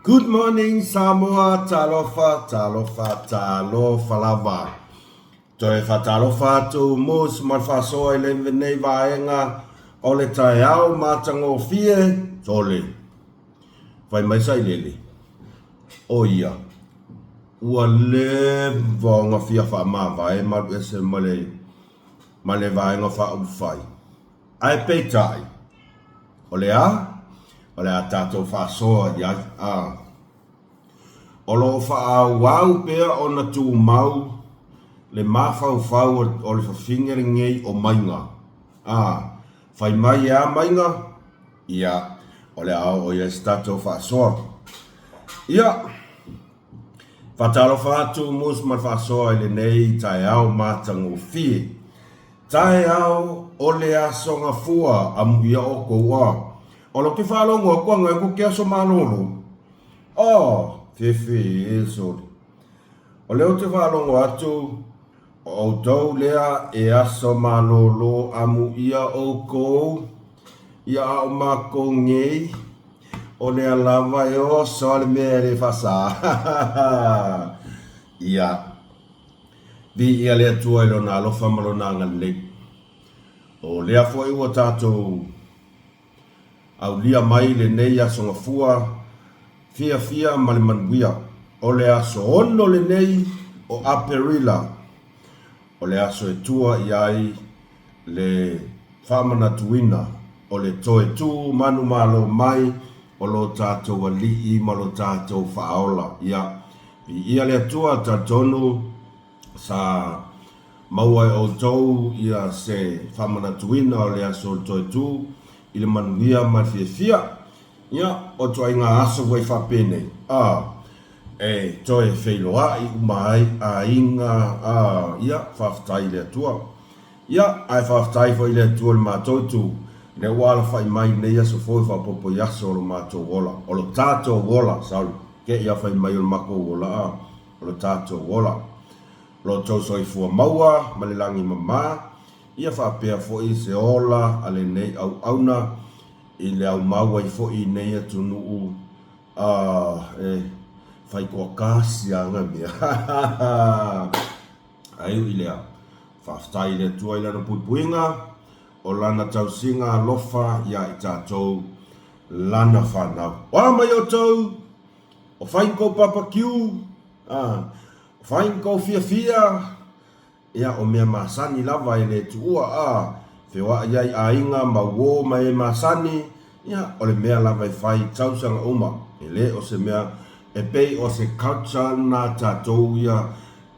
Good morning Samoa, talofa, talofa, talofa lava. Toe faatalofa atu Moose ma le faasoa i lenei vaega o le taeao matagofie, sole. Fai mai Sailele, o ia, ua leva ona fia faamavae ma alu ese ma le ma le Vaega Faaupufai. Ae peitai, o le a? O le a tatou faasoa i ai, a. O lo o faaauau pea ona tumau le mafaufau o le fafine lenei o Maiga, a. Fai mai e a Maiga? Ia, o le a oo i ai se tatou faasoa. Ia, faatalofa atu Mus ma le faasoa i lenei taeao matagofie. Taeao o le Aso Gafua, amuia outou a. O lo ke faalogo atu ana e ko ke aso malolo. Oh, fefe e sole. O lea ou te faalogo atu, o outou lea e aso malolo amuia oukou, ia a o makou nei, o lea lava e oso a le mea e le faasa. Ia, viia le Atua i Lona alofa ma Lona agalelei. O lea foi ua tatou aulia mai lenei Aso Gafua fiafia ma le manuia. O le aso 6 lenei o Aperila, o le aso e tua i ai le faamanatuina o le toe tū manumalo mai o lo tatou Alii ma lo tatou Faaola. Ia, viia le Atua, talitonu sa maua e outou ia se faamanatuina o le aso o le toe tū i le manuia ma le fiafia. Ia, o ituaiga aso foi faapenei, a, e toe feiloai uma ai aiga, a, ia, faafetai i le Atua. Ia, ae faafetai foi i le Atua i le matou itu, lea ua alafai mai i lenei aso fou e faaopoopo i aso o lo matou ola, o lo tatou ola, sorry, te i a fai mai o le makou ola, a, o lo tatou ola. Lo outou soifua maua ma le lagi mama, ia faapea foi se ola a lenei auauna i le aumau ai foi i nei atunuu a e fai toatasi a na mea. Ae ui i lea, faafetai i le Atua i Lana puipuiga, o Lana tausiga alofa iā i tatou, Lana fanau. O a mai outou, o fai ni kou papakiu, a, o fai ni kou fiafia, Ia, o mea masani lava e le tuua a feoai ai aiga ma uō ma e masani, ia, o le mea lava e fai i tausaga uma, e le o se mea e pei o se culture na tatou ia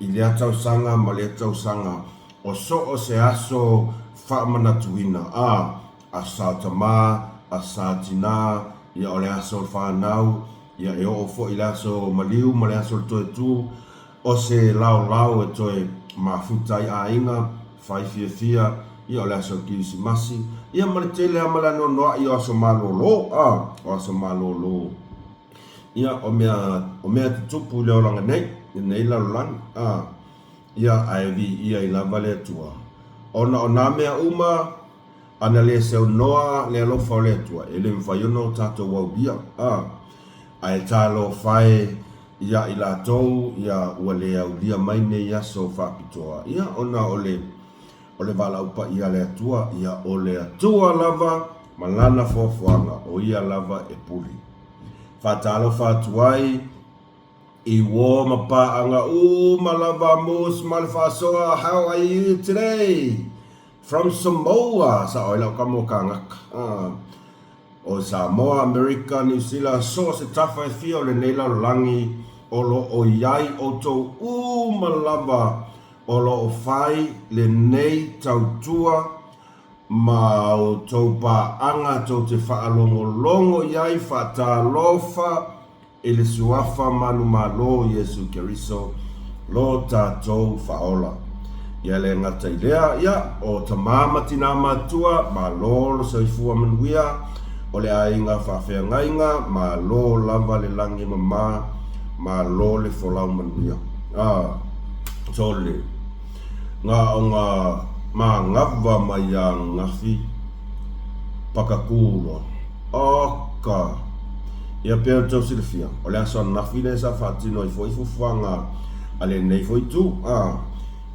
i lea tausaga ma lea tausaga, o so o se aso faamanatuina a Aso Sa Tama, Aso Sa Tina, ia o le aso o le fanau, ia e oo foi i le aso maliu ma le aso o le toe tu, o se laolao e toe mafuta ai aiga, fai fiafia, ia o le aso o le Kirisimasi, ia ma le tele lava ma le anoanoai o aso malolo, a, o aso malolo. Ia o mea, o mea tutupu i le olaga nei, i lenei lalolagi, a, ia ae viia ai lava le Atua. Ona o nā mea uma, Ana le saunoa le alofa o le Atua, e le mafai ona o tatou aulia, a, ae talofa e ia i latou ia ua le aulia mai nei aso faapitoa, ia ona o le, o le valaau paia a le Atua, ia o le Atua lava ma Lana foafoaga, o Ia lava e pule. Faatalofa atu ai i uō ma paaga uma lava Moose ma le faasoa, how are you today? From Samoa, sao ai lau tama o Kānaka. O Samoa, Amerika, Niu Sila, so o se tafa e fia o lenei lalolagi o lo o i ai outou uma lava o lo o fai lenei tautua ma outou paaga tou te faalogologo i ai faatalofa I le Suafa manumalo o Iesu Keriso lo tatou Faaola. Ia le gata i lea, ia, o tama ma tina matua, malo lo soifua manuia, o le aiga faafeagaiga, malo lava le lagi mama, malo le folau manuia. A, tole, nga o nga manava mai a ngafi, pakaku loa. Oka! Ia pei ona outou silafia, o le aso ananafi lea sa faatino ai foi fuafuaga a lenei foi itu, a,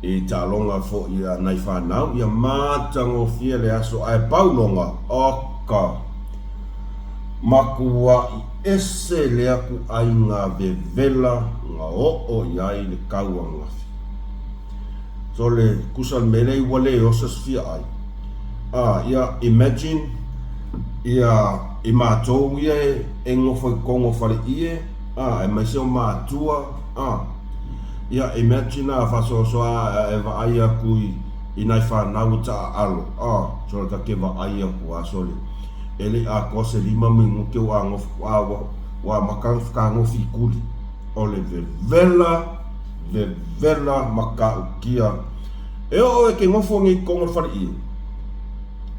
i taaloga foi a nai fanau, ia matagofie le aso ae pau loga, oka! Matuai ese lea kuaiga vevela na oo i ai le kau ananafi. Sole, kusa le mea lea ua le oso se fia ai. A, ia, imagine, ia, i matou ia e nofo i totonu o faleie, a, aemaise o matua, a, ia, imagine a faasoasoa a e vaai atu i, i nai fanau e taaalo, a, sole ta te vaai atu a, sole, e le i atoa se lima minute ua nofo, a, ua, ua amata ona fetanofi i tuli. O le vevela, vevela matautia. E oo e ke nofo nei i totonu o le faleie,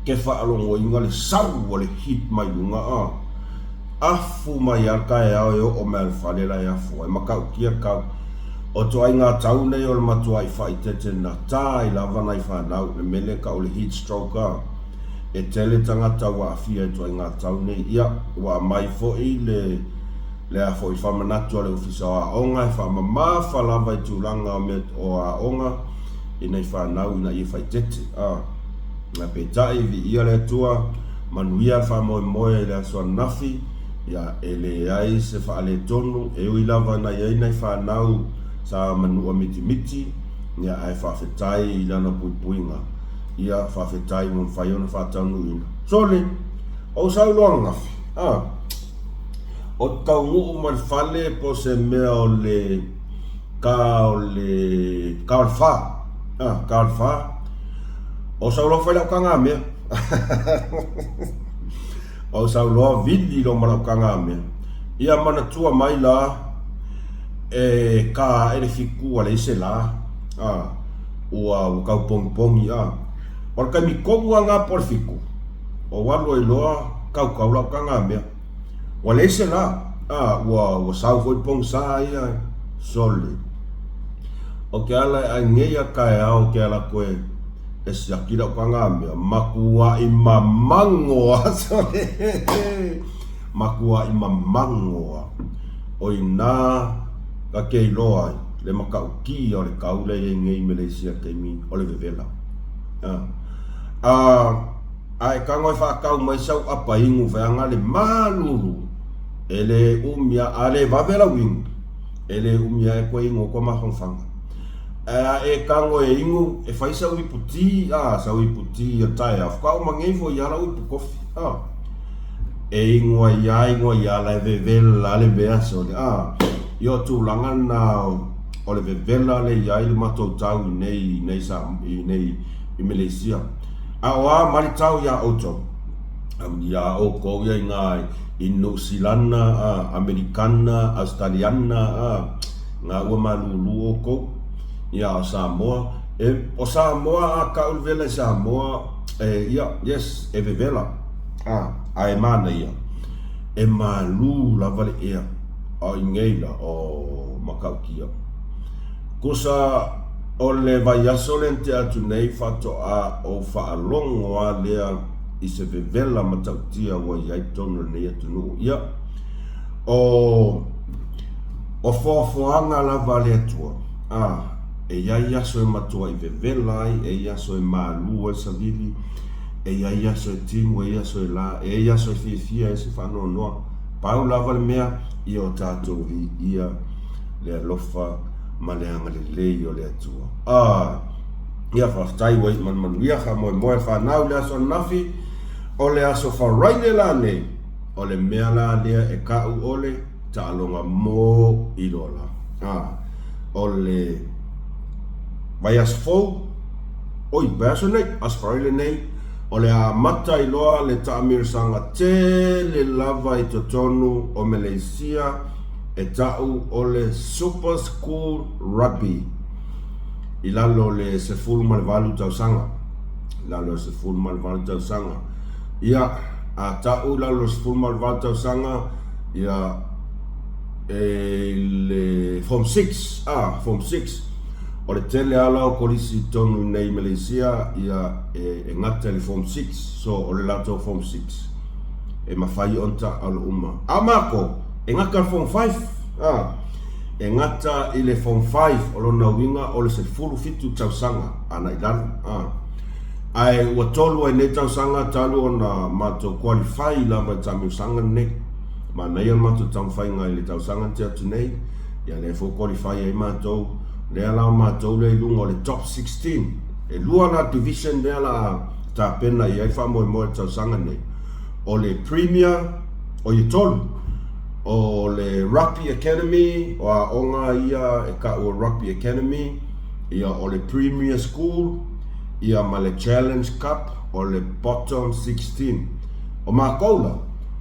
ke faalogoina le sau o le heat mai luga a. Afu mai a le taeao e oo mai a le fale la e afu ai, matautia tau. O ituaiga tau nei o le matuai faaitete nata ai lava nai fanau, le mea lea e tau o le heat stroke a. E tele tagata ua aafia i ituaiga tau nei. Ia, ua aumai foi le. Lea foi faamanatu a le Ofisa o Aoga e faamamafa lava i tulaga o mea o aoga i nai fanau ina ia faaeteete. A. Peitai, viia le Atua, manuia le faamoemoe i le aso ananafi, ia, e leai se faaletonu, e ui lava na i ai nai fanau sa manua mitimiti, ia, ae faafetai i lana puipuiga, ia, faafetai ua mafai ona faataunuuina. Sole, ou sau loa ananafi, a. O te taunuu mai le fale po o se mea o le ka o le ka o le fa, ah, ka o le fa. O sau loa fai lau tagamea. O sau loa vili loa ma lau tagamea. Ia manatua mai la e ka ae le fitu ua leai se la, ah, ua ua tau pogipogi ah. O le taimi tonu lava lena po o le fitu, Ou alu ai loa kaukau lau tagamea. Ua leai se la, a, ua, ua sau foi le pogisa ia, sole. O ke ala e ʻai nei a kaeao ke ala koe e siaki lau tagamea, makuaʻi mamango a, sole, makuaʻi mamango a. ʻO inā ka ke iloa ai le makaʻukia o le kau lea i ai nei i Meleisia taimi o le vevela. A, a, A e tago e faatau mai sau apa inu feaga le malulu, e le umi a, a le vave lau inu, e le umi a e koe inu o koa mafanafana. Ae a e tago e inu, e fai sau ipu ti, a, sau ipu ti o taeao, faatoa uma nei foi a lau ipu kofi, a. E inu ai a, inu ai a, la e vevela le mea sole, a. Ia o tulaga na o le vevela le i ai le matou tau i nei, i nei sa, i nei i Meleisia. A o a maritau iā ʻoutou? Iā ʻoukou ia i ngā i Nū Silana, a Amerikana, Ausitaliana, a ngā ua malūlū ʻoukou, ia o Samoa. E, o Samoa a kaʻu le wela i Samoa, e, ia, yes, e vevela, a, a e manaia, e malū lava le ea, a i nei la, o matautia. Kusa O le vaiaso lea na tea atu nei faatoa ou faalogo a lea i se vevela matautia ua i ai totonu o lenei atunuu. Ia, o, o foafoaga lava a le Atua, a, e i ai aso e matuai vevela ai, e i ai aso e malu ai savili, e i ai aso e timu, e i ai aso e la, e i ai aso e fiafia ai se faanoanoa. Pau lava le mea, ia o tatou viia le alofa ma le agalelei o le Atua. A, ia faafetai ua iu manumanuia faamoemoe le fanau i le aso ananafi, o le aso Faraile la nei, o le mea la lea e ka'u ʻole taaloga mō i loa la. A, o le vaiaso fou, oi, vaiaso nei, aso Faraile nei, o le a amata ai loa le taamilosaga tele lava i totonu o Meleisia, e ta'u o le Super School Rugby i lalo o le 18 tausaga. I lalo o le 18 tausaga. Ia, a ta'u i lalo o le 18 tausaga, ia, e i le Form 6, ah, Form 6, o le tele ala o kolisi i totonu i nei i Maleisia, ia, e, e gata i le Form 6, so o le latou Form 6, e mafai ona ta'alo uma. A mākou! E gata i le Form 5, a, e gata i le Form 5, o lona uiga o le 17 tausaga agai i lalo, a. Ae ua tolu ai nei tausaga talu ona matou qualify lava i le taamilosaga lenei. Manaia le matou taumafaiga i le tausaga na tea atu nei, ia lea foi ua qualify ai matou, lea la o matou lea i luga o le top 16. E lua la division lea la a tapena i ai le faamoemoe i le tausaga lenei, o le Premier, o ia tolu, o le Rugby Academy, o aoga ia e tau o Rugby Academy, ia o le Premier School, ia ma le Challenge Cup, o le Bottom 16. O matou la,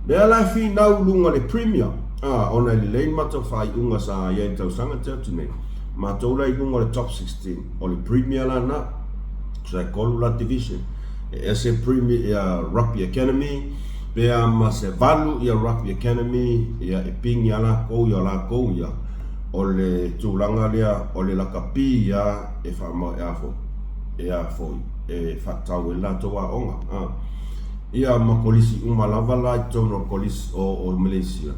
lea la e finau i luga o le Premier, a, ona e lelei le matou faaiuga sa i ai i le tausaga tea atu nei, matou la i luga o le Top 16, o le Premier la na, tusa e tolu la division, e ese Premier, ia, Rugby Academy, pe a ma se valu ia Rugby Academy, ia e pigi a lakou ia lakou ia, o le tulaga lea o le lakapi ia e faama, e a foi, e a foi, e faatatau ai le latou aoga, a. Ia ma kolisi uma lava la i totonu o kolisi o, o Malaysia,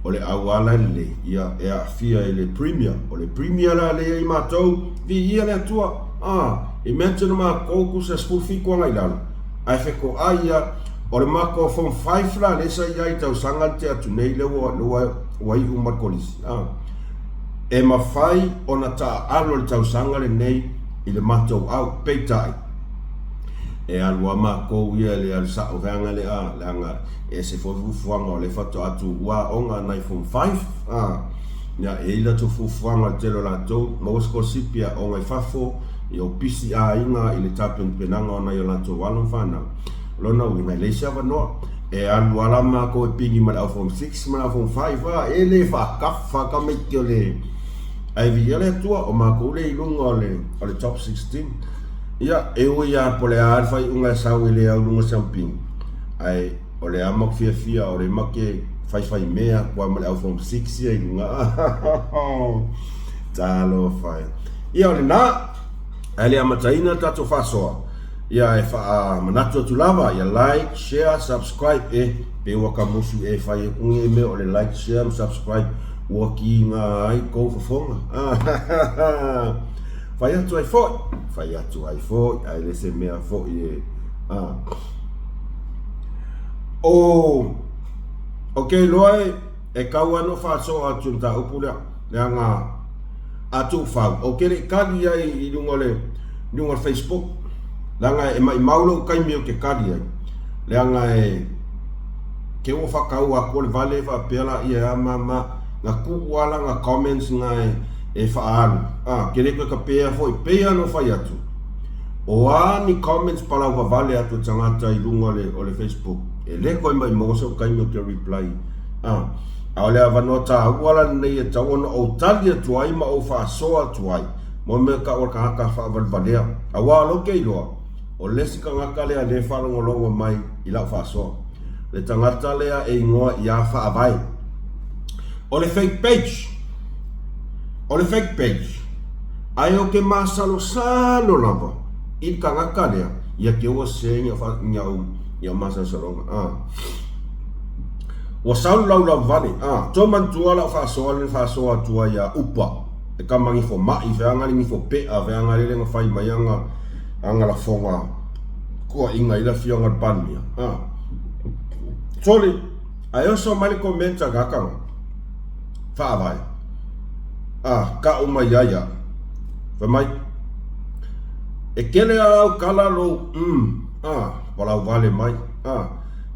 o le auala e lelei, ia e aafia i le Premier. O le Premier la lea i matou, viia le Atua, a, imagine o matou tusa 17 agai i lalo, ae fetoai ia, o le matou form 5 la lea sa i ai i tausaga na tea atu nei lea ua, ua, ua iu uma le kolisi, a. E mafai ona taaalo le tausaga lenei i le matou au, peitai, e alu a matou ia le alu sao veaga lea leaga e ese foi fuafuaga o lea faatoa atu ua aoga nai form 5 a ia e i ai latou fuafuaga le tele o latou maua sikolasipi e aoga i fafo ia o pisi aiga i le tapenapenaga o nai o latou alo ma fanau lona uiga e leai se avanoa e alu a la matou e pigi ma le au form 6 ma le au form 5 a e le faakafa tamaiti o le ae viia le Atua o matou lea i luga o le o le top 16. Ia, e ui lava po o le a le faaiuga e sau e le au luga siamping, ae o le a maku fiafia o le make faifaimea atu lava ma le au form 6 ia i luga. Talofa e. Ia, o lena, ae le amataina le tatou faasoa, ia e faamanatu atu lava, ia like, share, subscribe, e pe ua kamusu e fai atu nei mea o le like, share ma subscribe, ua kiga ai kou fofoga. Fai atu ai foi, fai atu ai foi, ae le se mea foi e, a. O, o ke iloa e, e kau ana faasoa atu i le mataupu lea, leaga a tuufau, ou te le i kali ai i luga o le, luga o le Facebook, leaga e maimau lou taimi ou te kali ai, leaga e, te ua faataua atu le vale faapea laia e a ma ma, na tuu lava lana comments na e, e faaalu, a, ke le toe kapea foi, pei lava ona ou fai atu, o a ni comments palau vavale atu e tagata i luga o le, o le Facebook, e le toe maimoa sou taimi ou te reply, a, a o le avanoa taua la lenei e tatau ona ou tali atu ai ma ou faasoa atu ai, mo le mea tau o le tagata faavalevalea, aua o lou ke iloa, o le isi tagata lea lea e faalogologo mai i lau faasoa, le tagata lea e igoa ia Faavae. O le fake page. O le fake page. Ae ou te masalosalo lava i le tagata lea, ia te ua sese ni au, ni au masalosaloga. Ah. Ua sau le laulau vale. Ah. Toe manatua lau faasoa lea na faasoa atu ai ia Upa, le tama nifo mai, feaga le nifo pea, feaga lele na fai mai ana, ana lafoga toaiga i le afioga i le Palemia. Ah. Sole, ae oso mai le comment a gakanga. Faavae. Ah, kau mai ai a. Fai mai. E kele au kala lou mm. Ah, palau vale mai. Ah,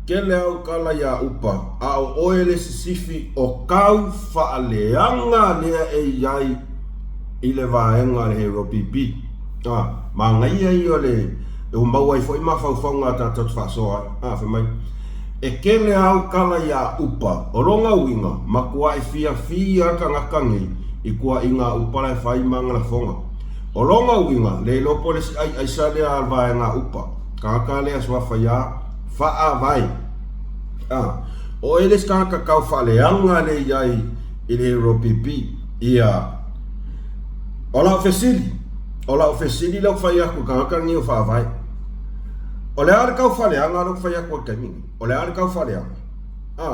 kele au kala ia upa, a o oe le sisifi o kau faaleaga lea e iai i le vaega a le Hero BB. A, manaia ia o le, ua maua ai foi mafaufauga a tatou te faasoa ai. A, fai mai, E kele au kala iā Upa, o lona uiga, matua e fiafia le tagata nei i kuaʻiga a Upa la e fai ma ana lafoga. O lona uiga, le iloa po o le isi ʻai aisa lea a le vaega a Upa, tagata lea suafa iā Faavae. A, o oe le isi tagata tau faaleaga lea i ai i le Hero PP. Ia, o lau fesili, o lau fesili lea ou te fai atu i le tagata lenei o Faavae. O le a le tau faaleaga lea ou te fai atu ai i le taimi lenei? O le a le tau faaleaga? A.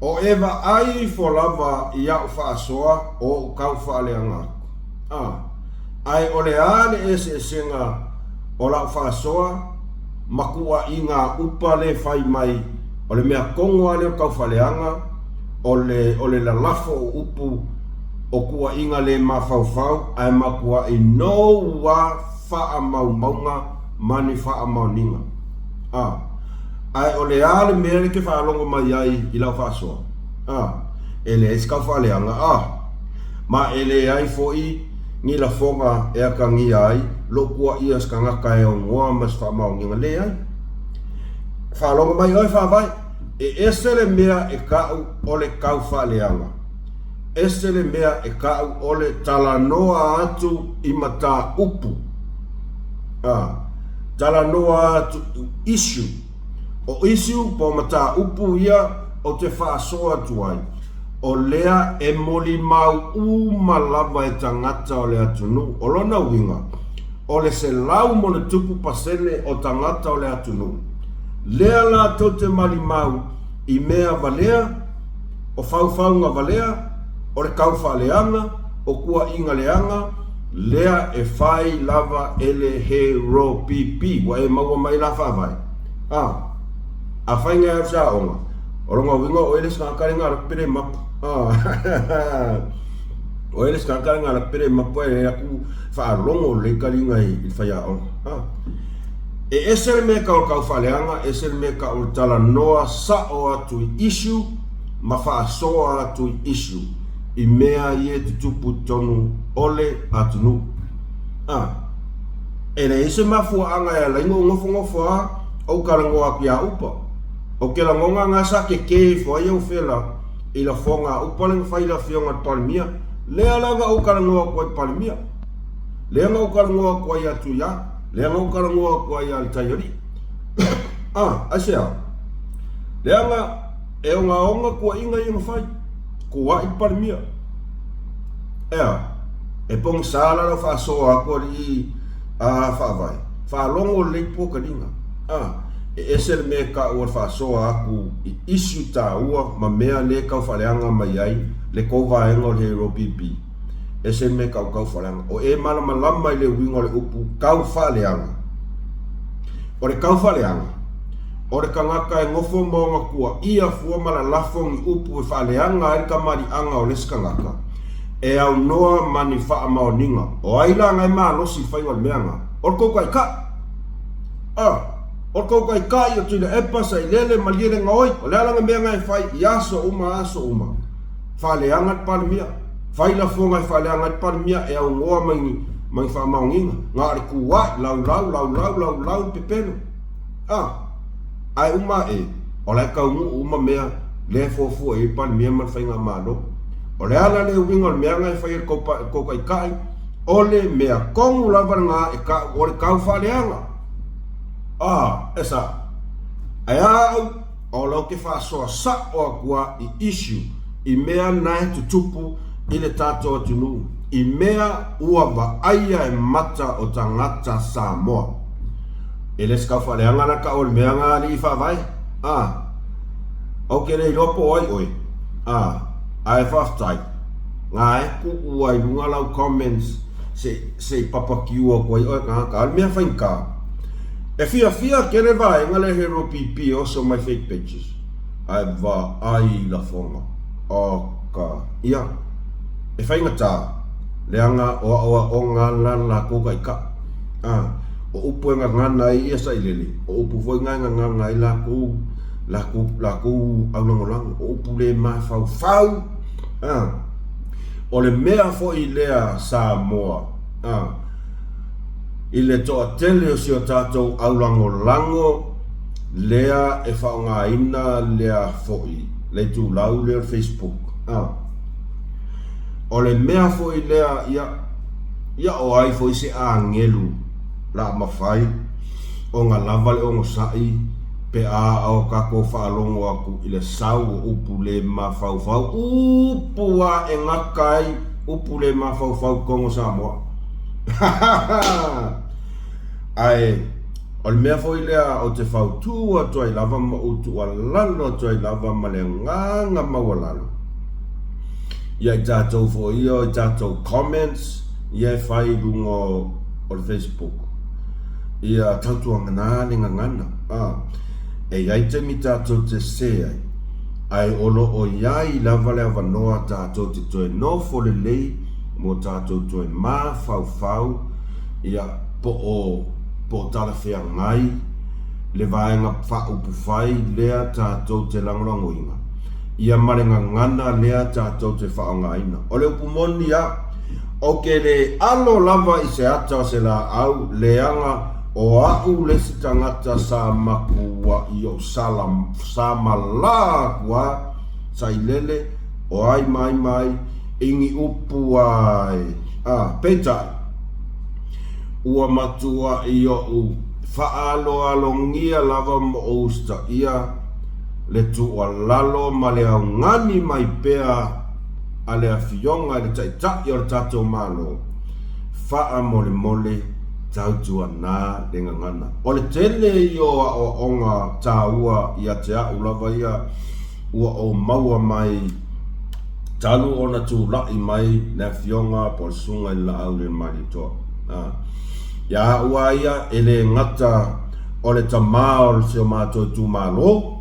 O e vaai ifo lava i a'u faasoa o o'u kau faaleaga aku. A. Ae o le a le eseesega o la'u faasoa ma kua'iga a upa le fai mai o le mea kogo a lea o le kaufaaleaga o le o le lalafo o upu o kua'iga le mafaufau ae makua'i nou a faamaumauga ma ni faamaoniga. A. Ae o le a le mea le ke faalogo mai ai i lau faasoa? A. E leai se kaufaaleaga a. Ma e leai foi ni lafoga e akagia ai lou kuaia se tagata e aunoa ma se faamaoniga. Leai. Faalogo mai oe Faavae, e ese le mea e ka'u o le kaufaaleaga. Ese le mea e ka'u o le talanoa atu i mataupu. A. Talanoa atu i issue. O issue po o mataupu ia ou te faasoa atu ai, o lea e molimau uma lava e tagata o le atunuu. O lona uiga, o le 100+ o tagata o le atunuu, lea latou te malimau i mea valea, o faufauga valea, o le kaufaaleaga, o kuaʻiga leaga, lea e fai lava e le he ro pi pi. Ua e maua mai la faavae? A. Afai ngai au se aoga, o lona uiga o oe le isi tagata lea na alu atu pele mapu. A. Oe le isi tagata lea na alu atu pele mapu ae le atu faalogo lelei taliga i le faiaoga. A. E ese le mea e tau o le kaufaaleaga, ese le mea e tau o le talanoa sao atu i issue ma faasoa atu i issue i mea ia e tutupu i totonu o le atunuu. A. E leai se mafuaaga e ala ai ona ou nofonofo a ou talanoa atu ia Upa. Ou te lagona na sa kekē ifo ai au fela i lafoga a Upa lea na fai i le afioga i le Palemia. Lea la na ou talanoa atu ai i le Palemia. Lea na ou talanoa atu ai ia Tuia. Lea na ou talanoa atu ai ia le Taialii. A, aisea? Leaga e ogaoga tuuaiga ia na fai. Kuaʻi le Palemia. Ea, e pogisa la lau faasoa atu alii a Faavae. Faalogo lelei pua taliga. A, e ese le mea e taua le faasoa atu i issue taua ma mea le tau faaleaga mai ai le tou vaega o le Hero PP. Ese le mea e tau tau faaleaga. O e malamalama i le uiga o le upu tau faaleaga. O le tau faaleaga, o le tagata e nofo ma ona tuaia fua ma lalafo ni upu e faaleaga ai le kamaliʻaga o le isi tagata, e aunoa ma ni faamaoniga. O ai la na e malosi i le faiga o le mea na? O le tou taitai. A, o le tou taitai o Tuilaepa, Sailele, Malielegaoi, o le a la na mea na e fai i aso uma aso uma? Faaleaga le Palemia. Fai lafoga e faaleaga ai le Palemia e aunoa ma ni, ma ni faamaoniga. Na o le tuai, laulau, laulau, laulau le pepelo. A, ae uma ae, o la e taunuu uma mea lea e fuafua i ai le Palemia ma le Faigamalo. O le ala lea uiga o le mea na e fai e le tou taitai, o le mea tonu lava lena e tau o le tau faaleaga. A, e sao. Ae a au, o la ou te faasoa sao atu a i issue, i mea na e tutupu i le tatou atunuu, i mea ua vaaia e mata o tagata Samoa. E le se kaufaaleaga la tau o le mea na alii faavae. A, ou te le iloa po o ai oe. A, ae faafetai, na e tuu ai luga lau comments se se i papakiu atu ai oe tagata. A o le mea faigata, e fiafia tele vaega lea he rua pipi e oso mai fake pages, ae vaai i lafoga. Oka, ia, e faigata, leaga o aoaoga la lakou taitai. A, o upu e gagana ai ia sailele, o upu foi na e gagana ai lakou, lakou, lakou aulagolago, o upu le mafaufau. A, o le mea foi lea Samoa, a, i le toatele o si o tatou aulagolago lea e faaaogaina lea foi le itulau lea o le Facebook. A, o le mea foi lea, ia, Ia o ai foi se agelu la mafai ona lava le onosai pe a o tatou faalogo atu i le sau o upu le mafaufau, upu a e gata ai upu le mafaufau i totonu o Samoa. Ae. O le mea foi lea ou te fautu atu ai lava ma ou tuualalo atu ai lava ma le agaga maualalo ia i tatou foi ia i tatou comments ia e fai i luga o le Facebook. Ia tautuana le gagana. A, e i ai taimi tatou te sē ai, ae o lo o i ai lava le avanoa tatou te toe nofo lelei mo tatou toe mafaufau, ia, po o, po o talafeagai le vaega faaupufai lea tatou te lagolagoina, ia ma le gagana lea tatou te faaaogaina. O le upu moni a, ou te le alo lava i se ata o se laau leaga o a'u le isi tagata sa makua'i ou sala sa malā aku a sailele o ai ma ai ma ai i ni upu ae a peitai ua matua'i oʻu faaaloalogia lava ma ou usitaia le tuualalo ma le augani mai pea a le Afioga i le Taitai o le tatou Malo, faamolemole tautuana le gagana. O le tele ia o aoaoga taua ia te a'u lava ia ua ou maua mai talu ona tula'i mai le Afioga po o le Susuga i le Laau le Malietoa. Ia a'u a ia e le gata o le tamā o si o matou itumalo,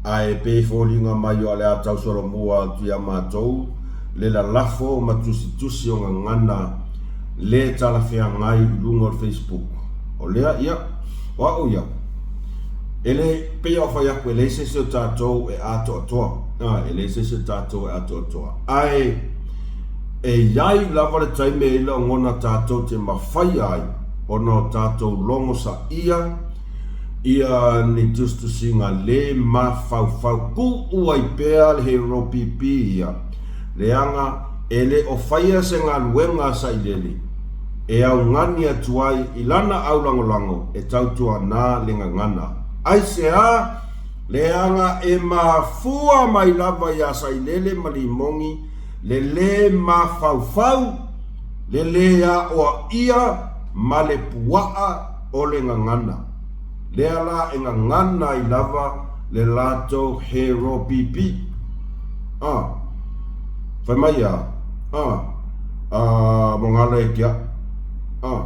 Ae pei e foliga mai o le a tausolomua atu ia matou le lalafo ma tusitusi o gagana le talafeagai i luga o le Facebook. O lea, ia, o a'u ia, e le, pei a fai atu e leai se isi o tatou e atoatoa, a, e leai se isi o tatou e atoatoa. Ae e i ai lava le taimi e i ai lagona tatou te mafaia ai ona o tatou logo saia, Ia ni tusitusiga le mafaufau tuu ai pea le hero pipi ia, leaga e le o faia se galuega a Sailele e augani atu ai i lana aulagolago e tautuana le gagana. Aisea? Leaga e mafua mai lava iā Sailele ma Limogi le le mafaufau, le le aoaia ma le puaa o le gagana. Lea la e gagana ai lava le latou hero pipi. A. Fai mai a. A. A mogala e ke aʻu. A.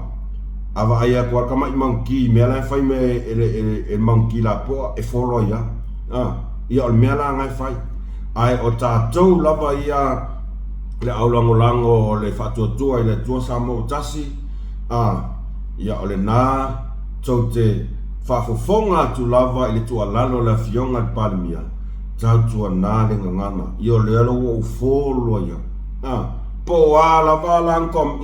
A vaai atu a le tamaʻi monkey i mea la e fai mai e le, e le, e le monkey lapoa e follow ai a. A. Ia o le mea la na e fai. Ae o tatou lava ia le aulagolago o le Faatuatua i le Atua Samoa ua Tasi. A. Ia o lena tou te faafofoga atu lava i le tuualalo a le Afioga i le Palemia, tautuana le gagana, ia o lea la ua ou follow ai au. A, po o a lava la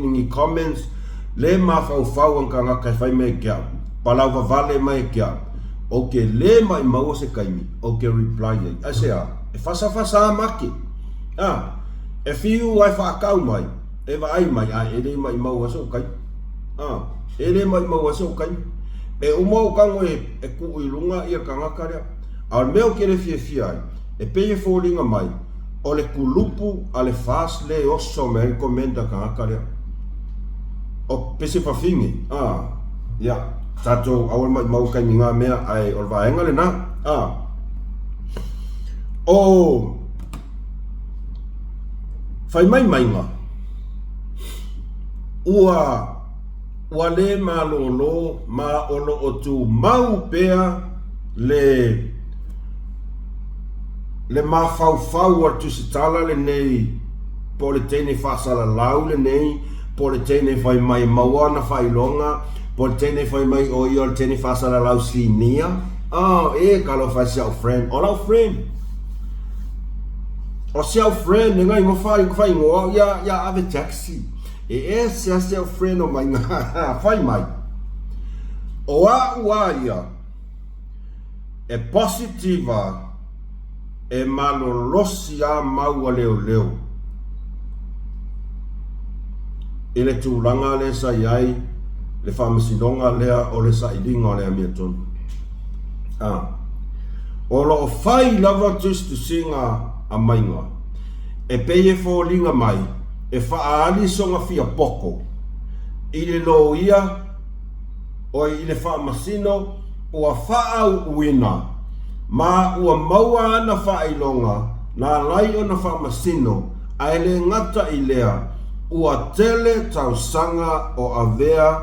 ni comments le mafaufau a ni tagata e fai mai e ke au, palauvavale mai e ke au, ou te le maimaua se taimi ou te reply ai. Aisea? E fasafasa a make. A, e fiu a e faatau mai, e vaai mai, ae e le maimaua sou taimi. A, e le maumau ai sou taimi. E uma ou tago e, e kuu i luga ia tagata lea. A o le mea ou te le fiafia ai, e pei e foliga mai, o le kulupu a le FAST lea e oso mai ai le comment a tagata lea. O pese fafine, a, ia, tatou aua le maumau taimi na mea, ae o le vaega lena, a. O fai mai maiga, Ua, ua le malōlō ma o lo o tumau pea le, le mafaufau o le tusitala lenei po o le teine faasalalau lenei, po o le teine fai mai e maua ana faailoga, po o le teine fai mai o ia o le teine faasalalau sinia. Oh, e talofa e si a'u friend. O la'u friend. O si a'u friend e ngai ngofa faaigoa au ia, ia ave taxi. E ese a si a'u friend o mai fai mai. O a'u a ia e positive a e malolosi a mau a leoleo i le tulaga lea sa i ai le faamasinoga lea o le sailiga o le amiotonu. A. O lo o fai lava tusitusiga a maiga, e pei e foliga mai e faaali sona fia poko i le loia. Oi i le faamasino ua faaauuina ma ua maua ana faailoga na alai ona faamasino, ae le gata i lea, ua tele tausaga o avea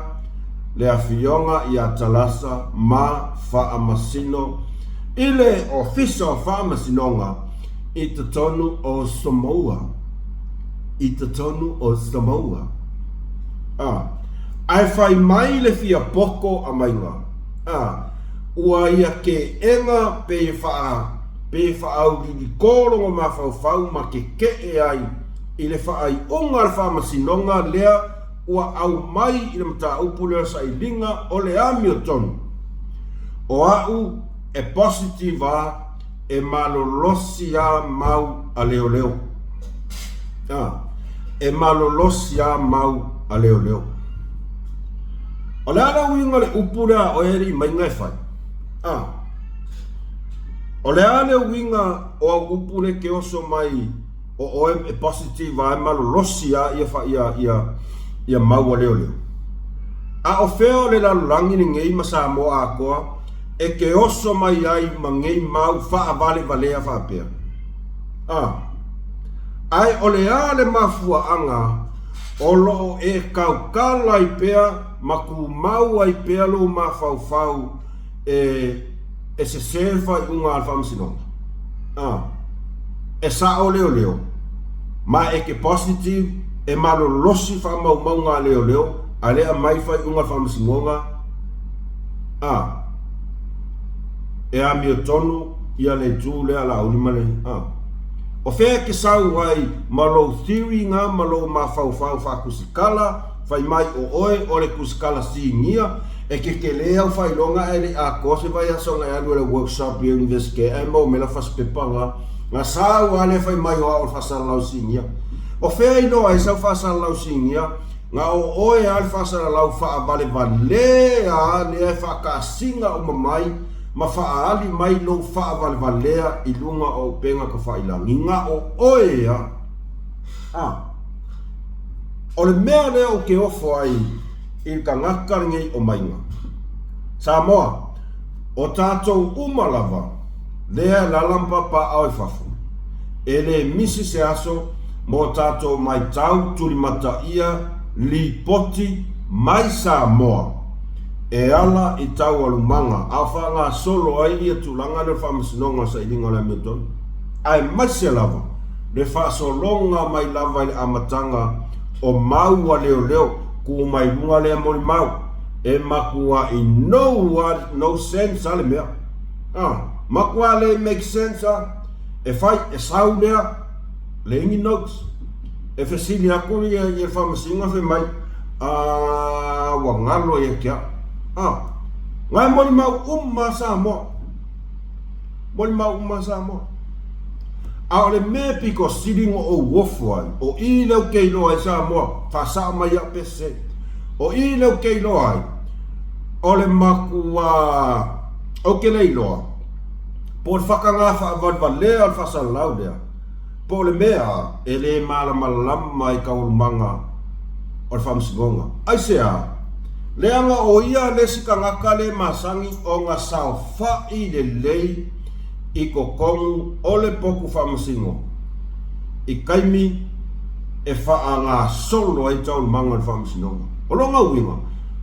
le Afioga ia Talasa ma faamasino i le Ofisa o Faamasinoga i totonu o Samoa. I totonu o Samoa. A. Ae fai mai le fia poko a maiga, a, ua ia keʻena pe faa, pe faaaulilikō logo mafaufau ma kekeʻe ai i le faaiuga a le Faamasinoga lea ua aumai i le mataupu lea o le sailiga o le amiotonu. O a'u e positive a e malolosi a mau a leoleo. A, e malolosi a mau a leoleo. O le a le uiga o le upu lea a oe e alii maiga e fai? A, o le a le uiga o au upu lea e te oso mai o oe e positive a e malolosi a ia ia ia ia mau a leoleo? A o fea o le lalolagi lenei ma Samoa atoa e te oso mai ai ma nei mau faavalevalea faapea? A, ae o le a le mafuaaga o lo o e tautala ai pea ma tumau ai pea lou mafaufau e e sesē le faaiuga a le Faamasinoga? A, e sao leoleo, ma e te positive e malolosi faamaumauga a leoleo a le aumai faaiuga a le Faamasinoga? A, e amiotonu ia le itu lea Laauli ma le a. O fea e te sau ai ma lou theory nga ma lou mafaufau faakusikala fai mai o oe o le kusikala sinia e kekelē au faailoga ae le i atoa se vaiaso na e alu ai le workshop i le Universite ae maua mai lau fasipepa nga nga sau a lea fai mai o au o le faasalalau sinia. O fea iloa ai sau faasalalau sinia nga o oe a le faasalalau faavalevalē a lea e faataasiga uma mai ma faaali mai lou faavalevalea i luga o upega tafailagi, na o oe a. A. O le mea lea ou te ofo ai i le tagata lenei o Maiga. Samoa, o tatou uma lava lea e alaala ma papaaao i fafo, e le misi se aso mo tatou maitau tulimataia lipoti mai Samoa e ala i taualumaga a o faagasolo ai ia tulaga lea o le Faamasinoga o le Sailiga o le Amiotonu, aemaise lava le faasologa mai lava i le amataga o mau a leoleo ku mai luga lea molimau e matuai no a no sense a le mea a matua le make sense a e fai e sau lea leai ni notes E fesili aku ia i le faamasinoga fai mai, A ua galo ia te au. A, na e molimau uma a Samoa. Molimau uma a Samoa. A o le mea e pito sili ona ou ofo ai, o i lea ou te iloa ai Samoa, faasao mai au pe sese. O i lea ou te iloa ai, o le matua, ou te le iloa, po o le whakangā faavalevalea o le faasalalau lea, Po o le mea e le malamalama i taualumaga o le faamasinoga. Aisea? Leaga o ia le isi tagata le masani ona saofai lelei i totonu o le potu faamasino i taimi e faagasolo ai taualumaga o le faamasinoga. O lona uiga,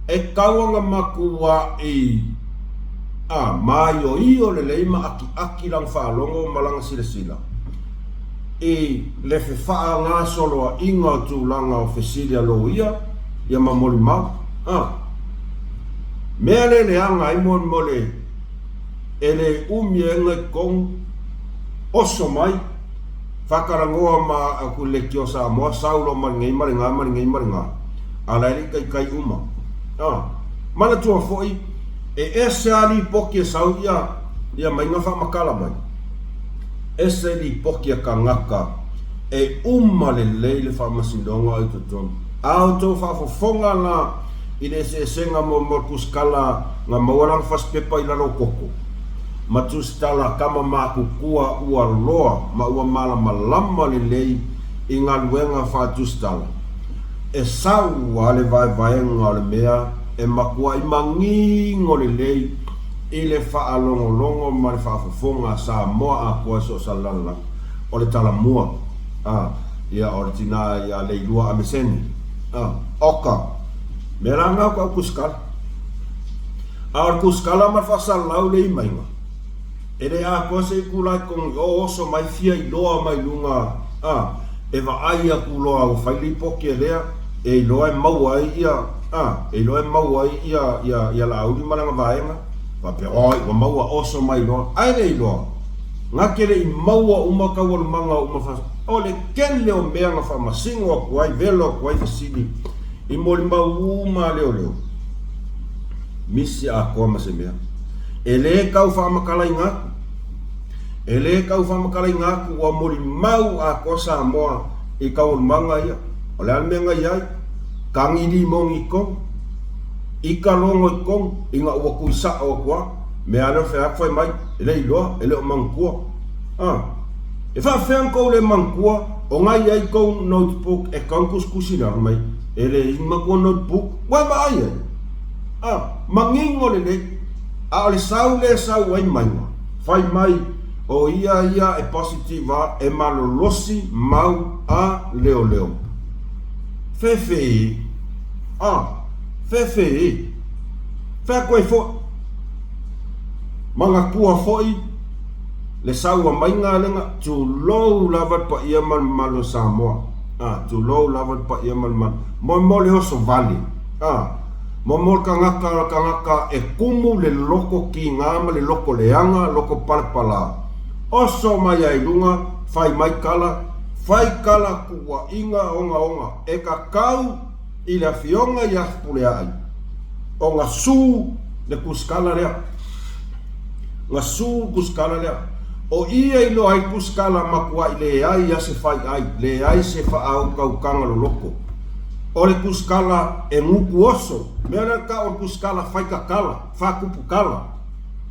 e tatau ona matuai a maioio lelei ma akiaki lana faalogo ma lana silasila i le fefaagasoloaiga o tulaga o fesili a loia ia ma molimau. A mea le leaga ai molimole e le umi ai ona i totonu, oso mai, faatalanoa ma aku i le Leitio Samoa, sau loa ma lenei ma lena ma lenei ma lena, a la e le i taitai uma. A manatua foi, e ese lava lipoti e sau ia ia maiga faamatala mai. Ese lipoti a tagata e uma lelei le faamasinoga o i totonu. A outou faafofoga la i le eseesega mo mo tusitala na maua lana fasipepa i lalo o koko, ma tusitala tama matutua ua loa ma ua malamalama lelei i galuega faatusitala, e sau a le vaevaega o le mea. e makuaʻi magigo lelei i le faalogologo ma le faafofoga a Samoa atoa i so o se lalolagi. O le tala mua, a, ia, o le tina ia Leilua Amesene, a, oka, mea la na o ka'u kusikala. A o le kusikala ma le faasalalau le imaiga, E le atoa se itula e kogi o oso mai fia iloa mai luga a e vaai atu loa ua fai lipoti e lea e iloa e maua ai ia a e iloa e maua ai ia ia ia Laauli ma lana vaega faapea oi ua maua oso mai loa ae le iloa na te le i maua uma taualumaga uma fa o le tele o mea na faamasino atu ai velo atu ai fesili i molimau uma a leoleo misi atoa ma se mea. E lē tau faamatalaina atu, e lē tau faamatalaina atu ua molimau atoa Samoa i taualumaga ia. O le a le mea na i ai? Tagi limoni i tonu, ika logo i tonu, ina ua tui sao atu lava, mea lea o fea atu fai mai, e le iloa, e le o manatua. A, e faafefea ona tou le manatua o na i ai tou notebook e tatau ona tusitusi i lalo mai, e le i manatua notebook, ua e vaai ai? A, manino lelei, a o le sau lea e sau ai maiga, fai mai, o ia ia e positive a, e malolosi mau a leoleo. Fefe, a, fefe, fai atu ai foi, manatua foi le sau a maiga lena, tulou lava le paia ma le mamalu o Samoa, a, tulou lava le paia ma le mamalu, mo, mo le oso vale, a. Mo mo le tagata o le tagata e kumu le loko kīnā ma le loko leaga, loko palapalā. Oso mai a i luga, fai mai kala, fai kala kuuaʻiga ogaoga e kakau i le afioga iā Fepuleaʻi. O ga su le kusikala lea. Ga su le kusikala lea. O ia i loa ai le kusikala matuaʻi leai a se faiʻai, leai se faautautaga loloko. O le kusikala e gutu oso, mea lea ka o le kusikala fai kakala, faatupu kala.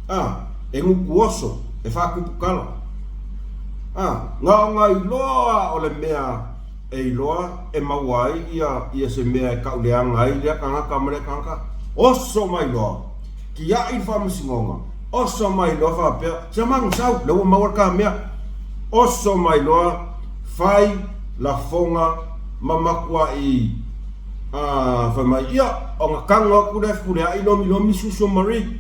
A, e gutu oso, e faatupu kala. A, na o na iloa o le mea e iloa e maua ai ia, ia se mea e kauleaga ai lea tagata ma lea tagata. Oso mai loa, tiai le faamasinoga, oso mai loa faapea, sia manu sau, lea ua maua le ta mea. Oso mai loa, fai lafoga ma matuaʻi a fai mai, Ia, ona tago atu lea Fepuleaʻi lomilomi susu o Marie.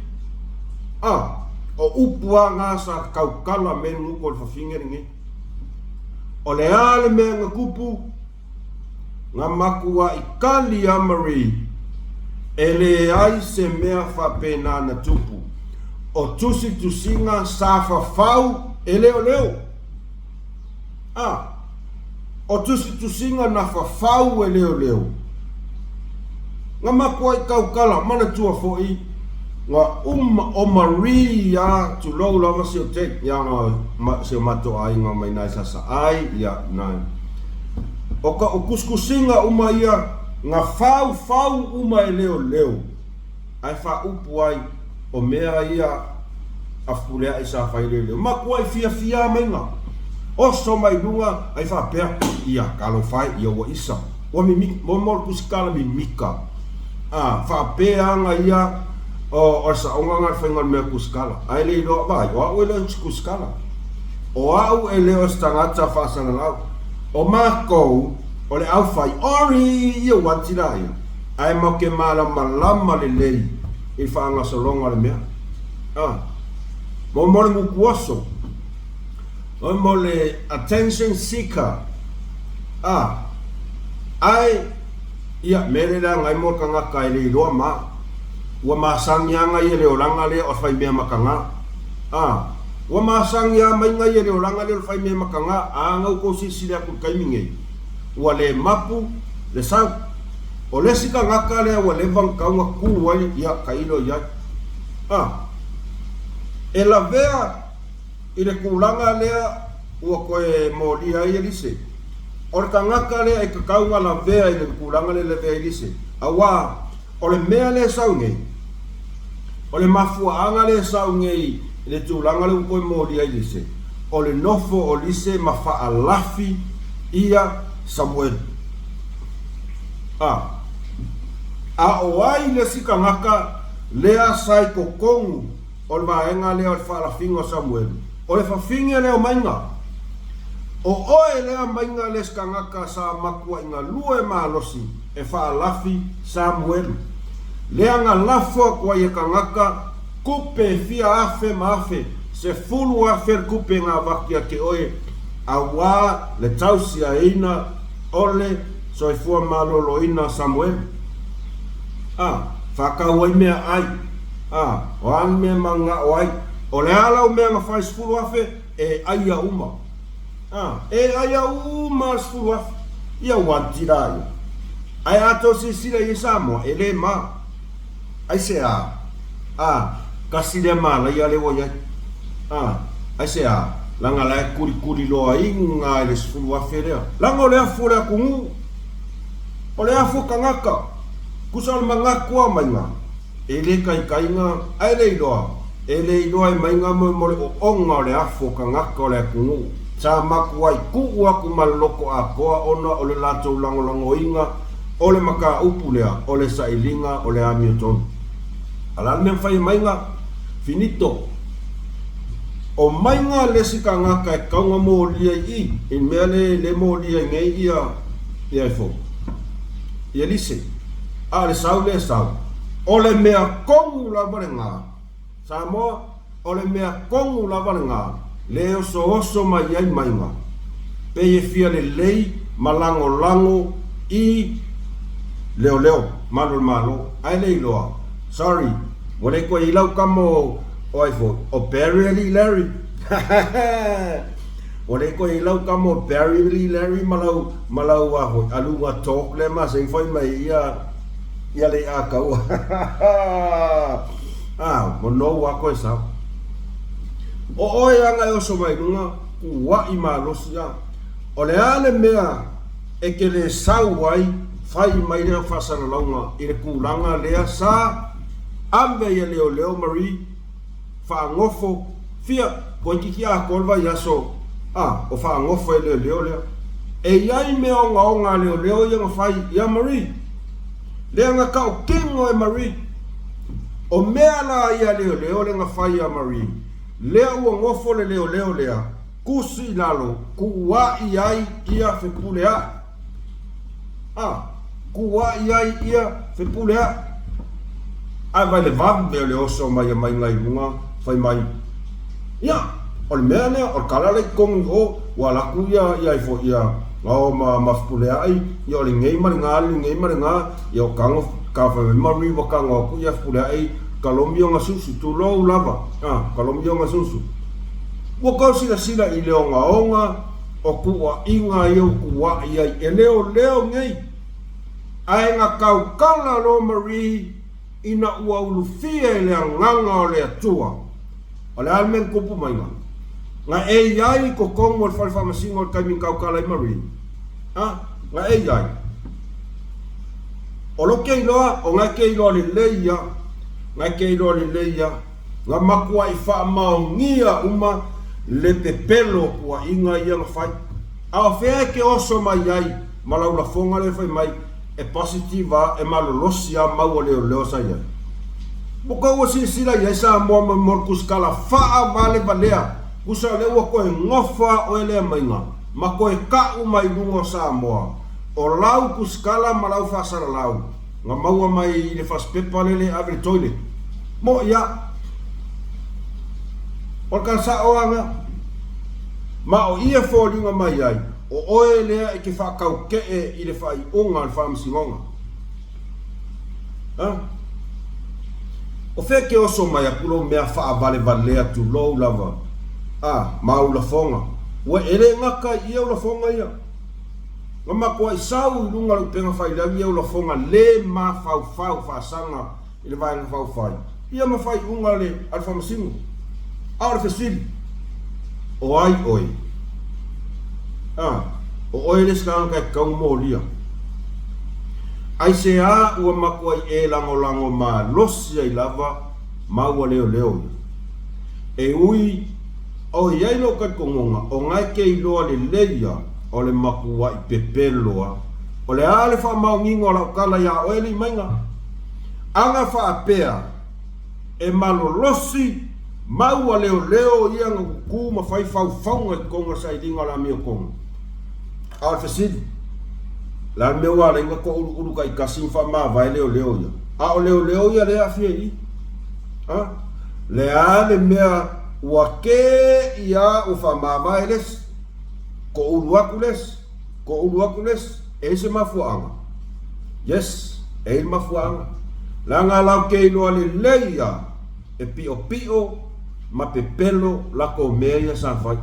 A, o upu a na sa tautala me nuku o le fafine lenei. O le a le mea na tupu? Na matuaʻi kali a Marie, e leai se mea faapena na tupu. O tusitusiga sa fafau e leoleo. A, o tusitusiga na fafau e leoleo, na makuai tautala manatua foi na uma o Marie ia tulou lava si o take ia na si o matou aiga mai nai Sasaai ia nai o ka o kusikusiga uma ia na faufau uma e leoleo. Ae faaupu ai, o mea ia a Fepuleaʻi sa fai leoleo. Makuai fiafia maiga. Oso mai luga ai faapea, ia, talofa e, ia ua isa. Ua mimika, mo mo le kusikala mimika. A, faapea aga ia, o, o le saoga na le faiga o le mea kusikala. Ae le iloa, vaai, o au e le o se kusikala. O au e le o se tagata faasalalau. O makou, o le aufai, ori, ia ua atila ia. Ae matou te malamalama lelei i le faagasologa o le mea. A. Mo mo le gutuoso. O mo le attention seeker. A. Ae, ia, mea le leaga ai mo le tagata e le iloa ma. Ua masani lava ia le olaga lea o le faimea mataga. A. Ua masani lava maiga ia le olaga lea o le faimea mataga. A na outou silasila atu i le taimi nei, ua le mapu le sau. O le isi tagata lea ua leva ona tatau ona tu ai, ia, tailo i ai. A, e lavea i le tulaga lea ua toe molia ai Elise. O le tagata lea e tatau ona lavea i le tulaga lea e lavea ai Elise, auā o le mea lea e sau nei, o le mafuaaga lea e sau nei i le tulaga lea ua toe molia ai Elise, o le nofo o Elise ma faalafi ia Samuele. A. A o ai le isi kangaka lea sa i totonu o le vaega lea o le faalafiga o Samuelu? O le fafine lea o Maiga. O oe lea Maiga le isi kangaka sa matuai galue malosi e faalafi Samuelu. Lea na lafo atu ai e kangaka tupe e fia afe ma afe, 10,000 le tupe na avatu ia te oe auā le tausiaina o le soifua maloloina o Samuelu. A, faatau ai mea ai. A, o a ni mea e mananao ai? O le a lau mea na fai 10,000? E aia uma. A, e aia uma le 10,000. Ia ua anti la ia. Ae a tou silasila i ai Samoa, e le ma. Aisea? A, kasi lea malaia lea ua i ai. A, aisea? Leaga la e kulikuli loaina i le 10,000 lea. Leaga o le afu o le atunuu. O le afu o tagata. Tusa o le manatu a maiga, e le taitaiga, ae le iloa, e le iloa e maiga mo le oona o le afu o tagata o le atunuu. Sa matuai tuu atu ma le loto atoa ona o le latou lagolagoina o le mataupu lea o le sailiga o le amiotonu. A o le a le mea na fai e maiga? Finito. O maiga le isi tagata e tatau ona molia i i, i le mea le le molia ai nei ia ia ifo, ia Lise. A o le sau lea sau. O le mea tonu lava lena. Samoa, o le mea tonu lava lena, le osooso mai ai maiga, pei e fia lelei ma lagolago i leoleo, malu o le Malo, ae le iloa. Sorry, ua le toe i lau tama o, o ai foi, o Barry alii Larry. Ua le toe i lau tama o Barry alii Larry ma lau, ma lau a foi, aluga talk lea masani fai mai ia, ia Lei'ataua. A, ua nou a koe sau. O oe ana e oso mai luga, kuaʻi malosi a. O le a le mea e te le sau ai, fai mai lea faasalalauga i le tulaga lea sa ave ia leoleo Marie faanofo fia toeitiiti atoa le vaiaso a o faanofo e leoleo lea. E i ai mea ogaoga a leoleo ia na fai ia Marie. Lea na tautino e Marie. O mea la ia leoleo lea na fai ia Marie, lea ua nofo le leoleo lea, tusi i lalo, kuaʻi ai ia Fepuleaʻi. A, kuaʻi ai ia Fepuleaʻi. Ae vai le vave o le oso mai a maiga i luga, fai mai, Ia, o le mea lea, o le tala lea i totonu i o, ua alu atu ia, ia ifo, ia, o ma, ma Fepuleaʻi, ia o lenei ma lena, lenei ma lena, ia o tago, ka fai mai Marie ua tago atu ia Fepuleaʻi, ka lomi ona susu, tulou lava, a, ka lomi ona susu. Ua tau silasila i le ogaoga o tuuaiga ia ua tuuai ai e leoleo nei, ae na tautala loa Marie ina ua ulufia e le Agaga o le Atua. O le a le mea na tupu maiga? Na e i ai i totonu o le fale faamasino i le taimi na tautala ai Marie? A, na e i ai. O lo ke iloa, o na ke iloa lelei ia, na ke iloa lelei ia, na matuai faamaonia uma le pepelo o tuuaiga ia na fai. A o fea e ke oso mai ai ma lau lafoga lea fai mai e positive a e malolosi a mau a leoleo sa i ai. Ua tou ua silasila i ai Samoa ma mo le kusikala faavalevalea tusa o lea ua toe nofo a oe lea maiga ma toe ta'u mai luga o Samoa o lau kusikala ma lau faasalalau na maua mai i le fasipepa lele e ave i le toilet. Mo'i a. O le tala sa'o a na. Ma o ia foliga mai ai, o oe lea e te faataute'e i le faaiuga a le Faamasinoga. A? O fea ke oso mai aku lou mea faavalevalea tulou lava, a, ma ou lafoga? Ua e le gata i ia ou lafoga ia. Na matuai sau i luga o le upega failagi ia ou lafoga le mafaufau faasaga i le Vaega Faaupufai, ia ma faaiuga a le a le Faamasino. A o le fesili, o ai oe? A, o oe le isi tagata e tatau ona molia. Aisea ua matuai e lagolago malosi ai lava ma ua leoleo ia? E ui o i ai lou talitonuga o na e te iloa lelei ia o le matuai pepelo a. O le a le faamaoniga o lau tala iā oe, Limaiga? Aga faapea e malolosi mau a leoleo ia na kuku ma fai faufauga i totonu o le sailiga o le amiotoga. A o le fesili, o le a le mea ua ala ai ona toauluulu taitasi ma faamavae leoleo ia? A o leoleo ia lea e aafia i i. A? Le a le mea ua te i a ua faamavae le isi, toaulu atu le isi, Toulu atu le isi, e i ai se mafuaaga? Yes, e i ai le mafuaaga. Leaga latou te iloa lelei lava e piopio ma pepelo latou mea ia sa fai.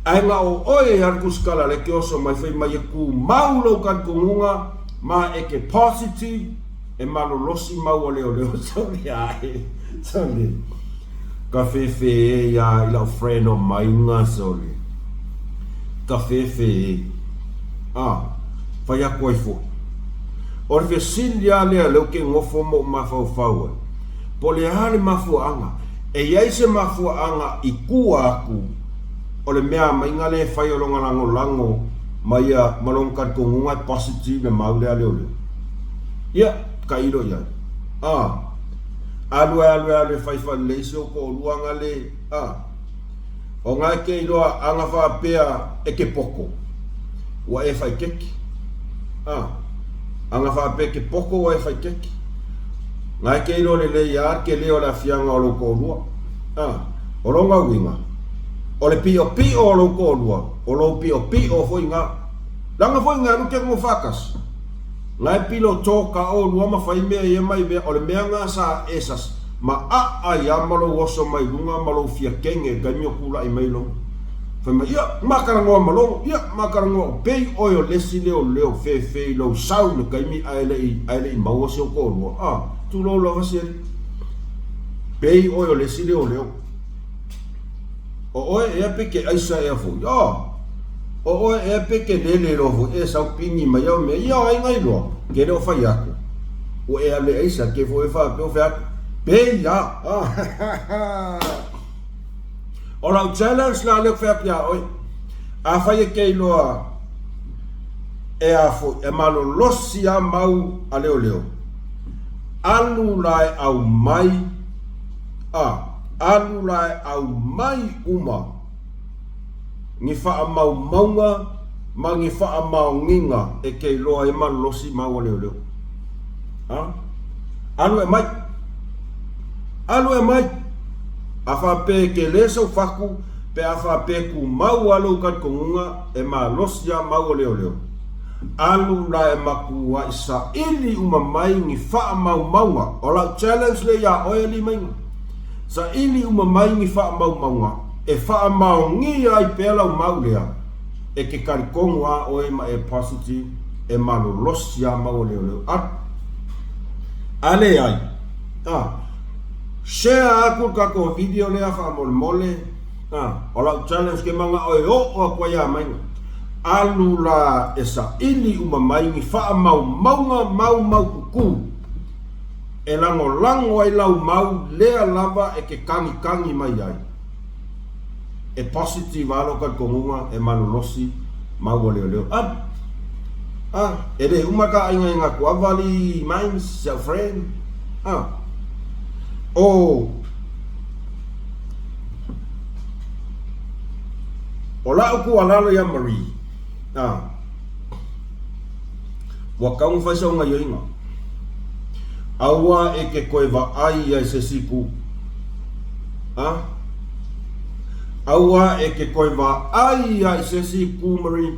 Ae na o oe e alu tusitala lea e te oso mai fai mai e tumau lou talitonuga ma e te positive e malolosi mau a leoleo sole ae sole. Ka fefe ia i lau friend o Maiga sole. Ka fefe. Ah, fai atu ai foi. O le fesili lava lea lea ou te nofo ma ou mafaufau ai, po o le a le mafuaaga? E i ai se mafuaaga i tua atu o le mea a Maiga lea e fai o lona lagolago ma ia ma lona talitonuga e positive le mau lea a leoleo? Ia, tailo i ai. Ah. Alu e alu e alu e fai falelei si ou toalua nga le a. O nga e ke iloa aga faapea e ke poko ua e fai keke a. Aga faapea ke poko ua e fai keke. Nga e ke iloa lelei a ke leo le afiaga o lou toalua a. O lona uiga o le piopio o lou toalua o lou piopio foi nga. Leaga foi nga alu ke ngo faatasi. La e pilo to ka olua ma fai mea ia mai mea, o le mea nga sa e sas ma a ai a ma lou oso mai luga ma lou fia kenge i taimi o kulaʻi mai logo. Fai mai, ia, makalanoa ma logo, ia, makalanoa o pei oe o lesi leo leo fefe i lou sau le taimi ae lei, ae lei maua si ou toalua. A, tulou lava si alii. Pei oe o lesi leo leo. O oe ea pe ke aisa ea foi? Oh! O oe ea pe ke lele loa foi e sau pini mai au mea ia ai ngai loa, ke le o fai atu. Ua e alu e aisa ke foi e faapea o fai atu. Pei a! Ah! O lau challenge la lea ou fai atu ia oe. Afai e ke iloa e a foi, e malolosi a mau a leoleo. Alu la e aumai a alu la e aumai uma ni faamaumauga ma ni faamaoniga e ke iloa e malolosi maua leoleo. A? Alu e mai. Alu e mai. A faapea e ke le sau faku, pe a faapea e kumau a lou talitonuga e malosi a maua leoleo. Alu la e makuaʻi saili uma mai ni faamaumauga. O lau challenge lea iā oe Limaiga. Saili uma mai ni faamaumauga e faamaonia ai pea lau mau lea e ke talitonu a oe ma e positive e malolosi a maua leoleo. Alu. A leai, a, share aku le tatou video lea faamolemole. A, o lau challenge ke manao e oo atu ai a maiga. Alu la e saili uma mai ni faamaumauga maumaututu e lagolago ai lau mau lea lava e ke kagikagi mai ai. E positive a lou talitonuga e malolosi ma ua leoleo. Alu! A, e le uma ka aiga i nga tuavali mines, si au friend. A, o. O la'u tuualalo iā Marie, ā, ua taumafai sau gaioiga, aua e ke toe vaai ia i se isi itu, ā, aua e ke toe vaai ia i se isi itu, Marie,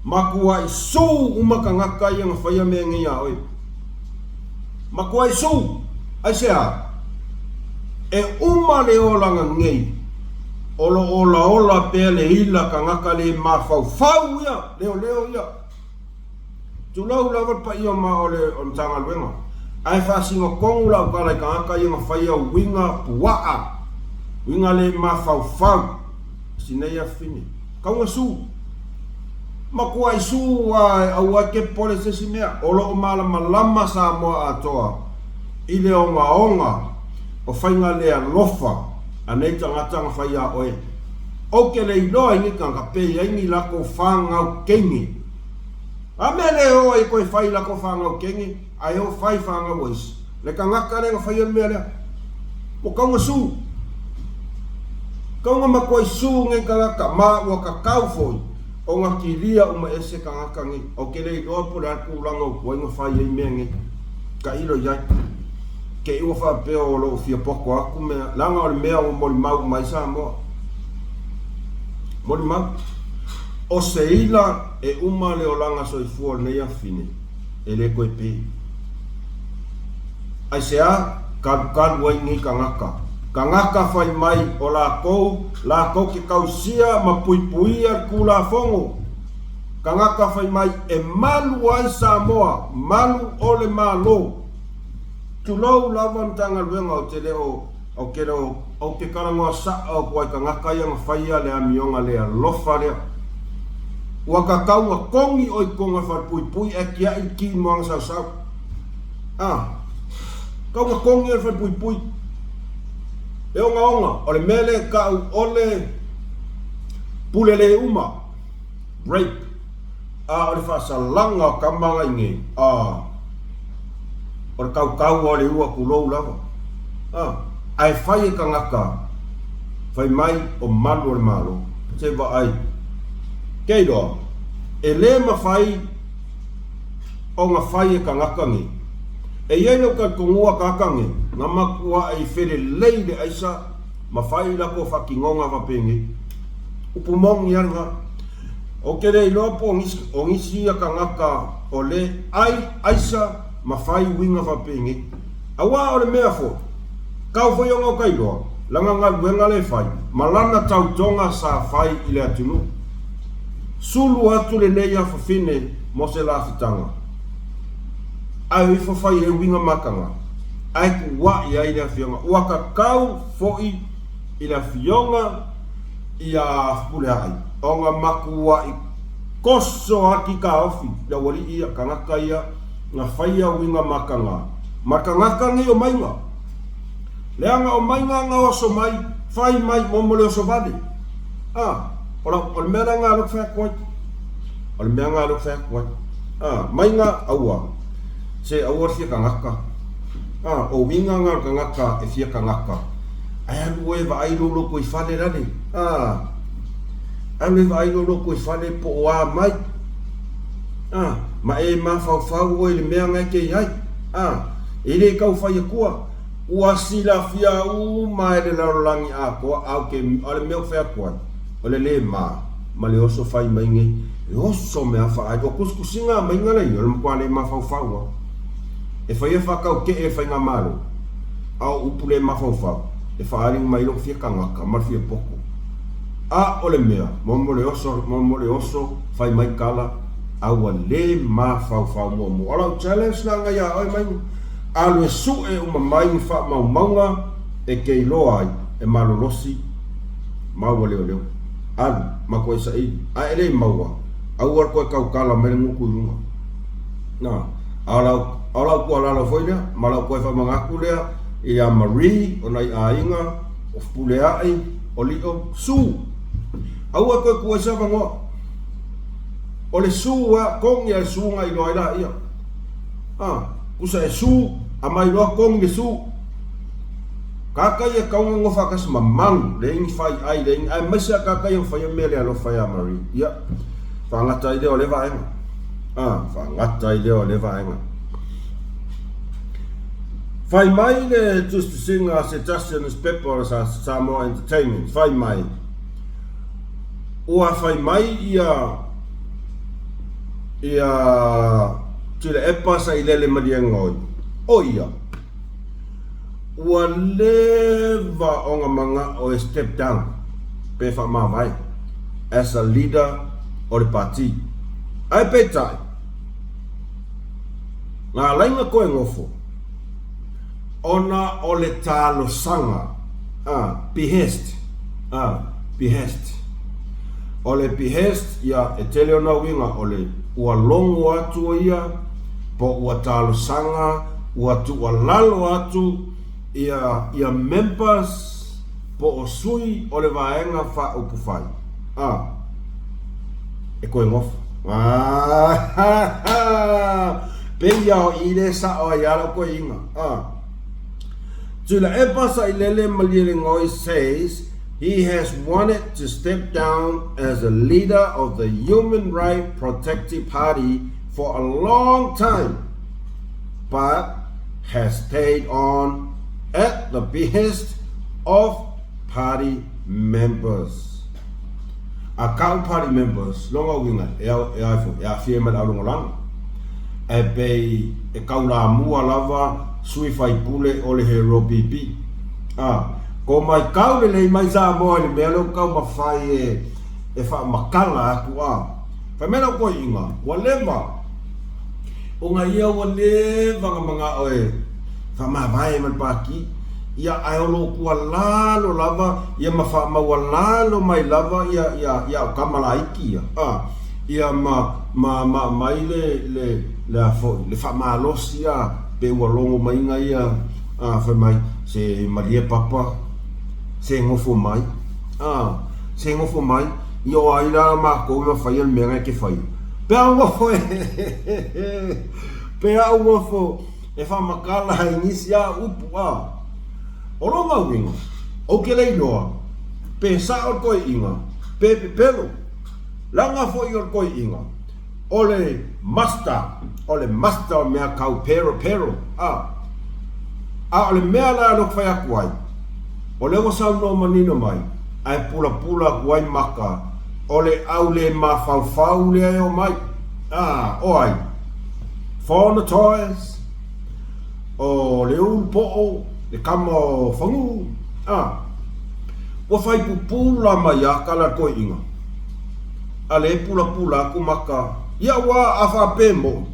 matuai sū uma tagata ia na faia mea nei iā oe. Matuaisu! Aisea? E uma le olaga nei, o lo olaola pea le ila tagata le mafaufau ia, leoleo ia. Tulou lava le paia o ma o le Matagaluega, ae faasino tonu lau tala i tagata ia na faia uiga puaa, uiga le mafaufau. Sinai afafine. Kauga su. Makuai su a e aua ke pole se isi mea. O lo o malamalama Samoa atoa i le ogaoga o faiga le alofa a nei tagata na fai iā oe. Ou ke le iloa i ni tagata pe i ai ni lakou whangau keine. A mea le o ai koe fai lako whangau kenge, ae o fai whangau ais. Le kangaka le nga fai o le mea lea. Ua kauga su. Kauga makuai su ngei kangaka, ma ua kakau foi, o nga kilia uma ese kangaka ngei. O ke le iloa po le a le tulaga o kuai nga fai ai mea ngei. Tailo i ai. Te i ua faapea o lou fia poko aku mea, leaga o le mea ua molimau uma ai Samoa. Molimau. O se ila e uma le olaga soifua o lenei afafine, e le toe pe. Aisea kalukalu ai nei tagata? Tagata fai mai o latou, latou te tausia ma puipuia le Tulafono. Tagata fai mai e malu ai Samoa, malu o le Malo. Tulou lava Matagaluega ou te le o, ou te le o, ou te talanoa sa'o atu ai tagata ia na faia le amioga le alofa lea. Ua tatau na togi oe i totonu o le falepuipui ae tia'i le ki moana sausau. A, tatau na togi oe i le falepuipui. E ogaoga, o le mea lea e ta'u o le pule le uma, rape. A o le faasalaga o tama na i nei, a, o le tautau a o le ua tulou lava. A, ae fai e tagata, fai mai o malu o le Malo. Se vaai, ke iloa, e le mafai ona fai e tagata nei. E i ai lou talitonuga tagata nei, na matuai felelei le aisa ma fai latou faatinoga faapenei. Upu moni lava lena. Ou te le iloa po o nisi ia tagata o le ai aisa ma fai uiga faapenei. Aua o le mea foi, kau foi ona o ka iloa, lana galuega le fai ma lana tautoga sa fai i le atunuu. Sulu atu lenei afafine mo se lafitaga, ae o ifo fai ai uiga mataga, ae tuua'i ai le afioga. Ua kakau foi i le afioga ia Fepuleai, ona matua'i koso a kikaofi le auali'i ia, tagata ia na faia uiga mataga ma tagata nei o maiga. Leaga o maiga na oso mai, fai mai mo le oso vale. A, o lau, o le mea la na lou fai atu ai. O le mea na lou fai atu ai. A, maiga aua, se aua le fia tagata. A, o uiga na o le tagata e fia tagata. Ae alu oe e vaai lou lotoifale lale. A, alu e vaai lou lotoifale po o a mai. A, ma e mafaufau oe i le mea na e te i ai. A, e le tau fai atua. Ua silafia uma e le lalolagi atoa, a o ke, o le mea ou fai atu ai, o le le ma, ma le oso fai mai nei, e oso mea faai. O kusikusiga a maiga lea, o le matua le mafaufau lava. E faia faataute'e e le faigamalo, a o upu le mafaufau, e faaaliga mai lou fia tagata ma le fia poto. A o le mea, mo mo le oso, mo mo le oso fai mai tala, a ua le mafaufau muamua. O lau challenge la na iā oe maiga, alu e suʻe uma mai ni faamaumauga e te iloa ai e malolosi ma ua leoleo. Alu, ma koe saili, a e le maua, aua le koe tautala mai le gutu i luga. Na, a o lau, a o lau tuualalo foi lea, ma lau toe faamanatu lea ia Marie, o nai aiga, o Fepuleai, o Lio, Su! Aua e toe tuu ai se avanoa. O le su a, togi a le su na iloa ai laia. A, tusa e su, a mai loa togi le su. Kaka ia kauga nofa faatasi ma malu, leai ni fai ai, leai ni, aemaise a kaka ia na faia mea le alofa ia Marie. Ia, faagata ai lea o lea vaega. A, faagata ai lea o lea vaega. Fai mai le tusitusiga a se tasi o newspaper o le Samoa Entertainment, fai mai, ua fai mai ia ia Tuilaepa Sailele Maliegoi, o ia, ua leva ona mana'o e step down pe faamavae as a leader o le pati. Ae peitai, na alai na toe nofo ona o le talosaga a behest, a behest. O le behest, ia, e tele ona uiga o le ua logo atu o ia, po ua talosaga, ua tuualalo atu ia, ia members po o sui o le vaega faaupufai, a, e toe nofo. Pei a o i le sa'o ai a la'u koeina. Tuilaepa Sailele Malielegaoi says he has wanted to step down as a leader of the Human Right Protective Party for a long time, but has stayed on at the behest of party members. A ka'u party members, lona uiga, e ao, e ai foi, e aafia ai ma le aulogolago. Ae pei e kaulamua lava sui faipule o le Hero BP. A, ko maikau lelei mai Samoa i le mea lea ua taumafai e, e faamakala aku a. Fai mai lau toeaiina, ua leva. Ona ia ua leva na manao e faamavae ma le Pati, ia ae o lo o tualalo lava ia ma faamaualalo mai lava ia ia ia au tama laiti ia, a, ia ma ma ma aumai le le le a foi, le faamalosi a, pe ua logo maiga ia, a, fai mai, se malie papa, se nofo mai, a, se nofo mai, ia o ai la matou e mafaia le mea na e te faia? Pe a ou nofo e Pe a ou nofo e faamakala i nisi a upu a. O lona uiga, ou te le iloa pe sao le toeaiina pe pepelo. Leaga foi o le toeaiina, o le master, o le master o mea tau peropero a. A o le mea la lea ou te fai atu ai, o lea ua saunoa manino mai, ae pulapula atu ai maka o le au le mafaufau lea e omai. A, o ai? Fauna Toys, o le ulu poʻo, le kama o Fagū, a, ua fai pupula mai a kala le toeʻina, a le pulapula aku maka, ia ua a faapē moʻi,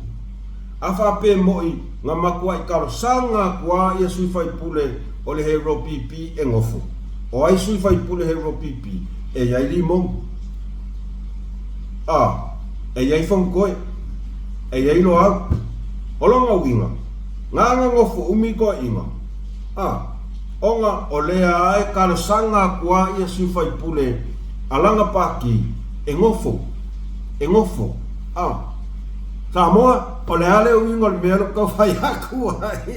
a faapē moʻi na matuaʻi talosaga aku a ia sui faipule o le Hero PP e nofo. O ai sui faipule Hero PP? E iai Limoni. A, e iai Fonutoe. E iai Loau. O lona uiga, nana nofo umi toeaiina. A, ona o lea a e talosaga atu a ia sui faipule a lana pati e nofo, e nofo. A, Samoa, o le a le uiga o le mea lea ou tau fai atu ai?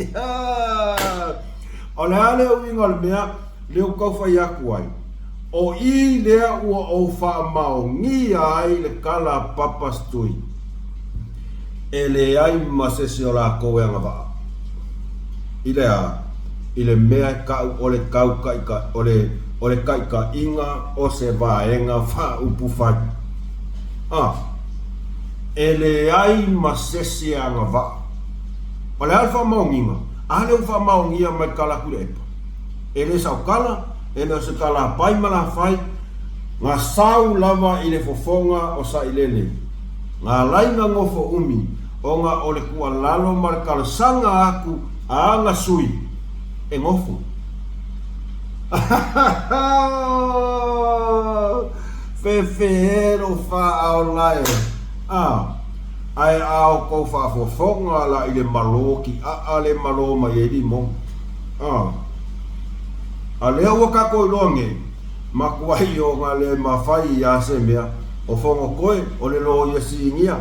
O le a le uiga o le mea lea ou tau fai atu ai? O i lea ua ou faamaonia ai le kala a Papa Stui, e leai ma sese o lakou e agavaa. I le a? I le mea e kau o le kau kaʻikaʻi, o le, o le kaʻikaʻiga o se vaega faaupufai. A, e leai ma sese e agavaa. O le a le faamaoniga? A lea ua faamaonia mai le kala atu i le epa? E le saokala, e le o se kalapai ma lafai, nga sau lava i le fofoga o Sailele, nga laina nofo umi, ona o le tuualalo ma le talosaga atu a ana sui, e nofo. Fefe e lou faaola e, a, ae a outou faafofoga la i le malo kiaa le malo mai ai limoni. A. A lea ua kakou iloa nei, makuai o nga le mafai ia se mea, o Fonotoe, o le loia sinia.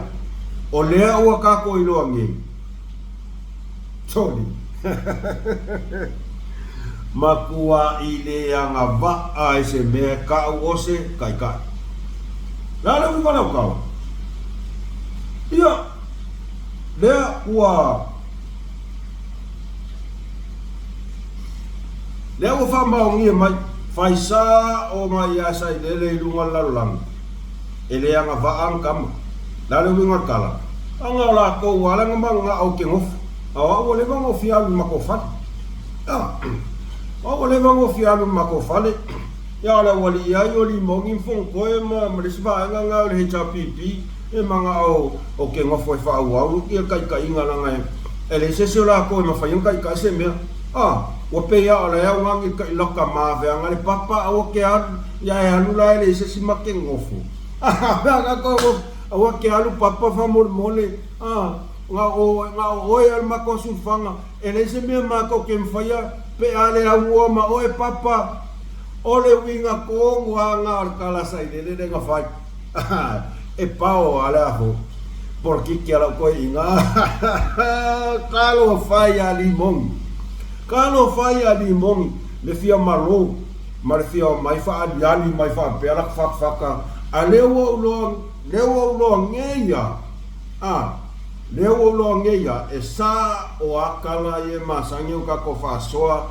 O lea ua kakou iloa nei. Sorry. Makuai le agavaa i se mea e kau o se kaikai. La le uiga lea o kau. Ia, lea ua Lea ua faamaonia mai, fai sa o ngai ia Sailele i luga o le lalolagi, e le agavaa ana tama. Le a le uiga o le tala? Aga o lakou ua ala na mananao i ke nofo, a o au ua leva ona ou fia alu i le matou fale. A, o au ua leva ona ou fia alu i le matou fale, ia o le aualii ai o Limoni ma Fonotoe ma le isi vaega na o le HRPP, E manao o ke nofo e faaauau ia kaʻikaʻiga leaga e leai se isi o lakou e mafai ona kaʻikaʻi se mea. A, ua pei a o la e augani le kaʻilaka ma afea le papa aua ke alu, ia e alu la e leai se isi ma ke nofo. Afea kou aua ke alu papa faamolemole, a, na o, na o oe a le matou sulufana, e leai se mea matou ke mafaia pe a le auoa ma oe papa. O le uiga tonu a na o le tala sailele lea na fai. E pao a le aho polokiki a lau koeʻiga. Talofa e ia Limogi. Talofa e ia Limogi, le fia malo ma le fia omai faaliali mai faapea la fakafaka, a lea ua ou loa, lea ua ou loa nei ia, a, lea ua ou loa nei ia, e sa o a kala ia e masani o kakou faasoa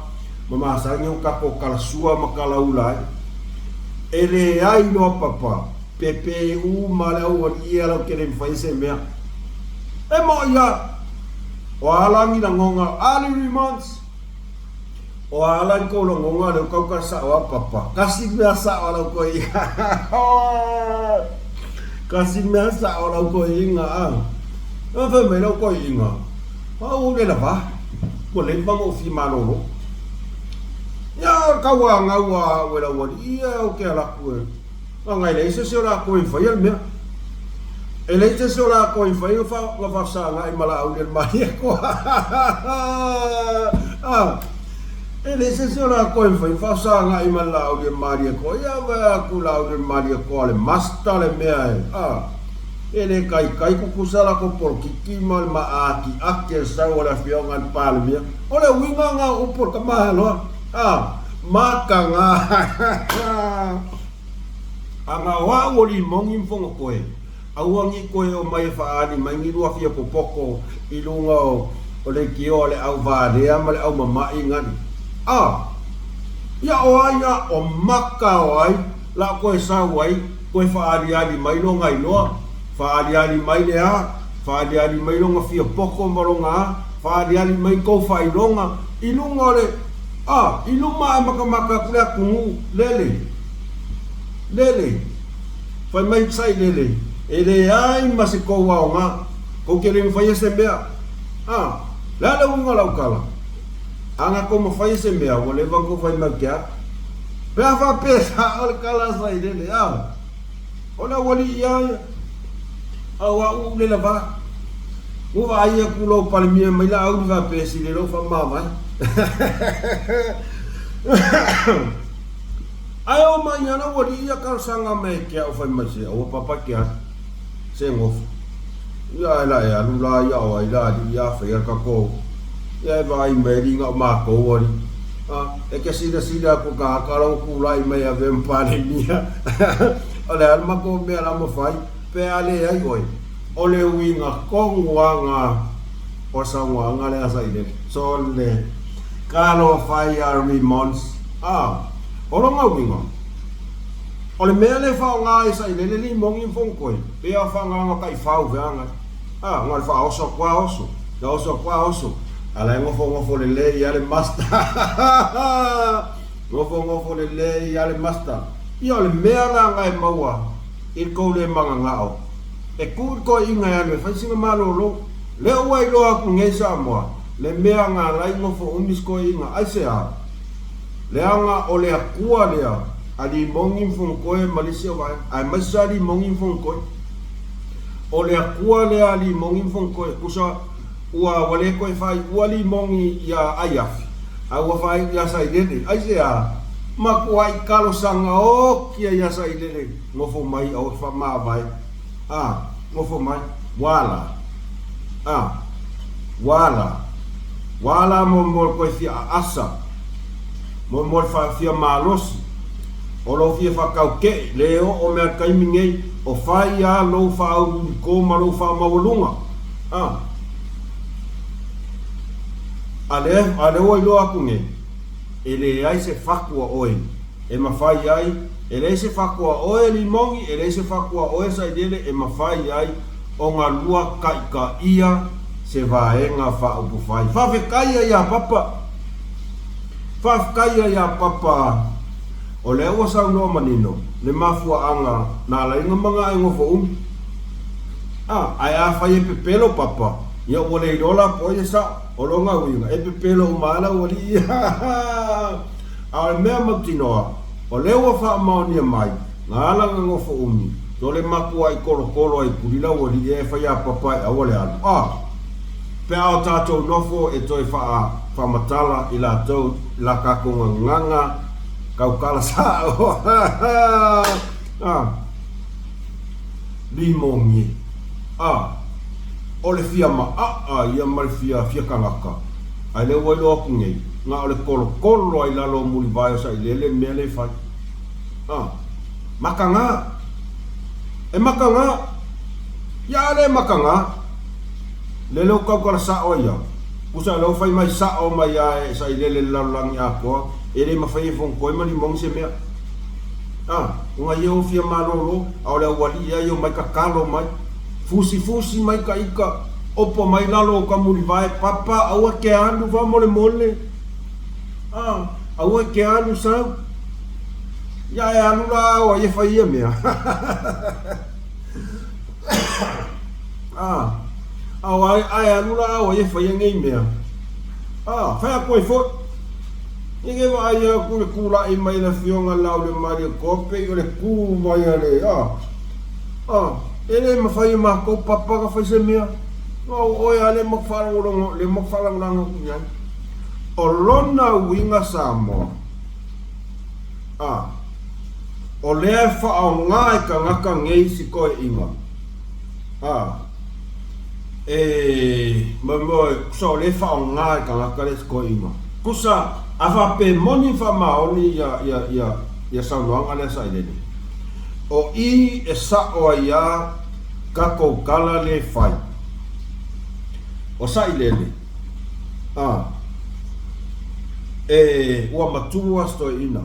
ma masani o kakou kalasua ma kalaula ai. E leai loa papa. Pepe uma le aualii ia lau kele mafai se mea. E mo ia o ala ni langonga ali remonts. O ala ni ko langonga le kau ka sa o papa. Kasi mea sa o lau ko ia. Kasi mea sa o lau ko inga a. E fai mai lau ko inga. Pa u le lava. Ua le ma mo fi malolo. Ia kaua ngaua ue lau ali ia o ke alaku e. Aga e leai se isi o lakou e faia le mea. E leai se isi o lakou e faia na faafesagai ma Laauli e le Malietoa. E leai se isi o lakou e faia na faafesagai ma le Laauli e le Malietoa. Ia vae atu Laauli e le Malietoa le master le mea e. E le taitai tutusa latou polokiki ma le maaatiati e le sau a le afioga i le Palemia. O le uiga lena o upu o le tama loa. Mataga. Aga o a'u o Limogi ma Fonotoe, aua ni toe omai e faaali mai ni luafia popoto i luga o leitio a le au valea ma le au mama'i nani. A! Ia o ai a o maka o ai la o toe sau ai toe faaaliali mai lona iloa, faaaliali mai le a, faaaliali mai lona fia poto ma lona a, faaaliali mai tou faailoga i luga o le A! I luma ae makamaka atu le atunuu, lele. Lele. Fai mai sai lele, e leai ma se tou aoga, tou te le mafaia se mea. A! Le a le uiga o lau tala? A na tou mafaia se mea, ua leva ona tou fai mai ou te alu. Pe a faapea sa o le tala a Sailele, a! O le aualii lava ia. A o a'u le lava. Ua vaai atu lou Palemia mai Laauli faapea e sili lou faamavae. Ae o mai ana aualii ia talosaga mai e te a'u fai mai se aua papa e te alu. Se gofo. Ia ae la e alu la ia o ai la alii ia faia le tatou. Ia e vaai mai alii na o matou alii. A, e te silasila atu tagata la ua tulai mai e avea ma Palemia. O le a le matou mea la mafai, pe a leai oe, o le uiga tonu lava na o le saunoaga lea a Sailele. Sole, talofa ia Remons. A, o lona uiga, o le mea lea e faaaoga ai Sailele limoni ma Fonotoe, pei lava o faagaga taifau feagai. A, na o le faaoso atu lava oso, na oso atu lava oso, a la e nofonofo lelei lava le master. Nofonofo lelei lava le master. Ia o le mea la na e maua i le tou le mananao, e tuu i le toeaina e alu e fai sina malolo. Lea ua iloa atu nei Samoa, le mea na ala ai nofo umi si toeaina, aisea? Leaga o le Atua lea a Limoni ma Fonotoe ma le isi au vaega, aemaise lava Limoni ma Fonotoe. O le Atua lea a Limoni ma Fonotoe, tusa ua ua le toe faaiua Limoni iā Aiafi, a ua faaiu iā Sailele. Aisea? Matuai talosaga oti ai iā Sailele, nofo mai aua e faamavae. A, nofo mai, ua ala. A, ua ala. Ua ala mo mo le koe fia aasa, mo mo le fa fia malosi, o lou fia faataukeʻe, le oo mea taimi nei, o fai a lou faauliulikō ma lou faamaualuga. A, a le, a le ua iloa aku nei, e leai se fatu a oe e mafai ai, e leai se fatu a oe Limogi, e leai se fatu a oe Sailele e mafai ai o galua kaʻikaʻia se vaega faaupufai. Faafetai ia iā Papa. Faafetai ia iā Papa o lea ua saunoa manino le mafuaaga na ala ai na magaʻe nofo umi. A, ae afai e pepelo Papa, ia ua le iloa la po ai e sao. O lona uiga, e pepelo uma ai lau alii. A o le mea mautinoa, o lea ua faamaonia mai, na ala na nofo umi, to le matua i kolokolo ai kuli lau alii e fai a Papa e aua le alu. A! Pe a o tatou nofo e toe faa faamatala i latou i la kakou gagaga kaukala sao. A! Limogi, a, o le fia maaa ia ma le fia fia kagaka, ae lea ua iloa atu nei, na o le kolokolo a i lalo o mulivae o Sailele le mea lea e fai. A, makaga! E makaga! Ia a le makaga, lele ua tautala sao ai au. Pusa lea ua fai mai sao mai a e Sailele i le lalolagi atoa, e le mafai e Fonotoe ma Limogi se mea. A, ona ia ua fia malolo, a o le aualii a ia omai tatalo mai, fusifusi mai ka ika, opo mai lalo o ka mulivae, Papa, aua e te alu faamolemole. A, aua e te alu sau. Ia e alu la o ai e fai ia mea. A, a o ai, a e alu la o ai e faia nei mea. A, fai atu ai foi. I ke vaai atu i le kulaʻi mai le afioga Laulemalie e pei o le kū mai a le, a, a, e le mafai e matou papa ona fai se mea. A o oe lava lea matou faalogologo, lea matou faalagolago atu i ai. O lona uiga Samoa, a, o lea e faaaoga e tagata nei si toeaiina, a, E moemoe, tusa o lea e faaaoga e tagata le toeaina. Tusa, a faapea e moni ma faamaoni ia, ia, ia, ia saunoaga lea Sailele, o i e sa'o ai a tatou tala lea e fai. O Sailele, a, e, ua matua si toeaina,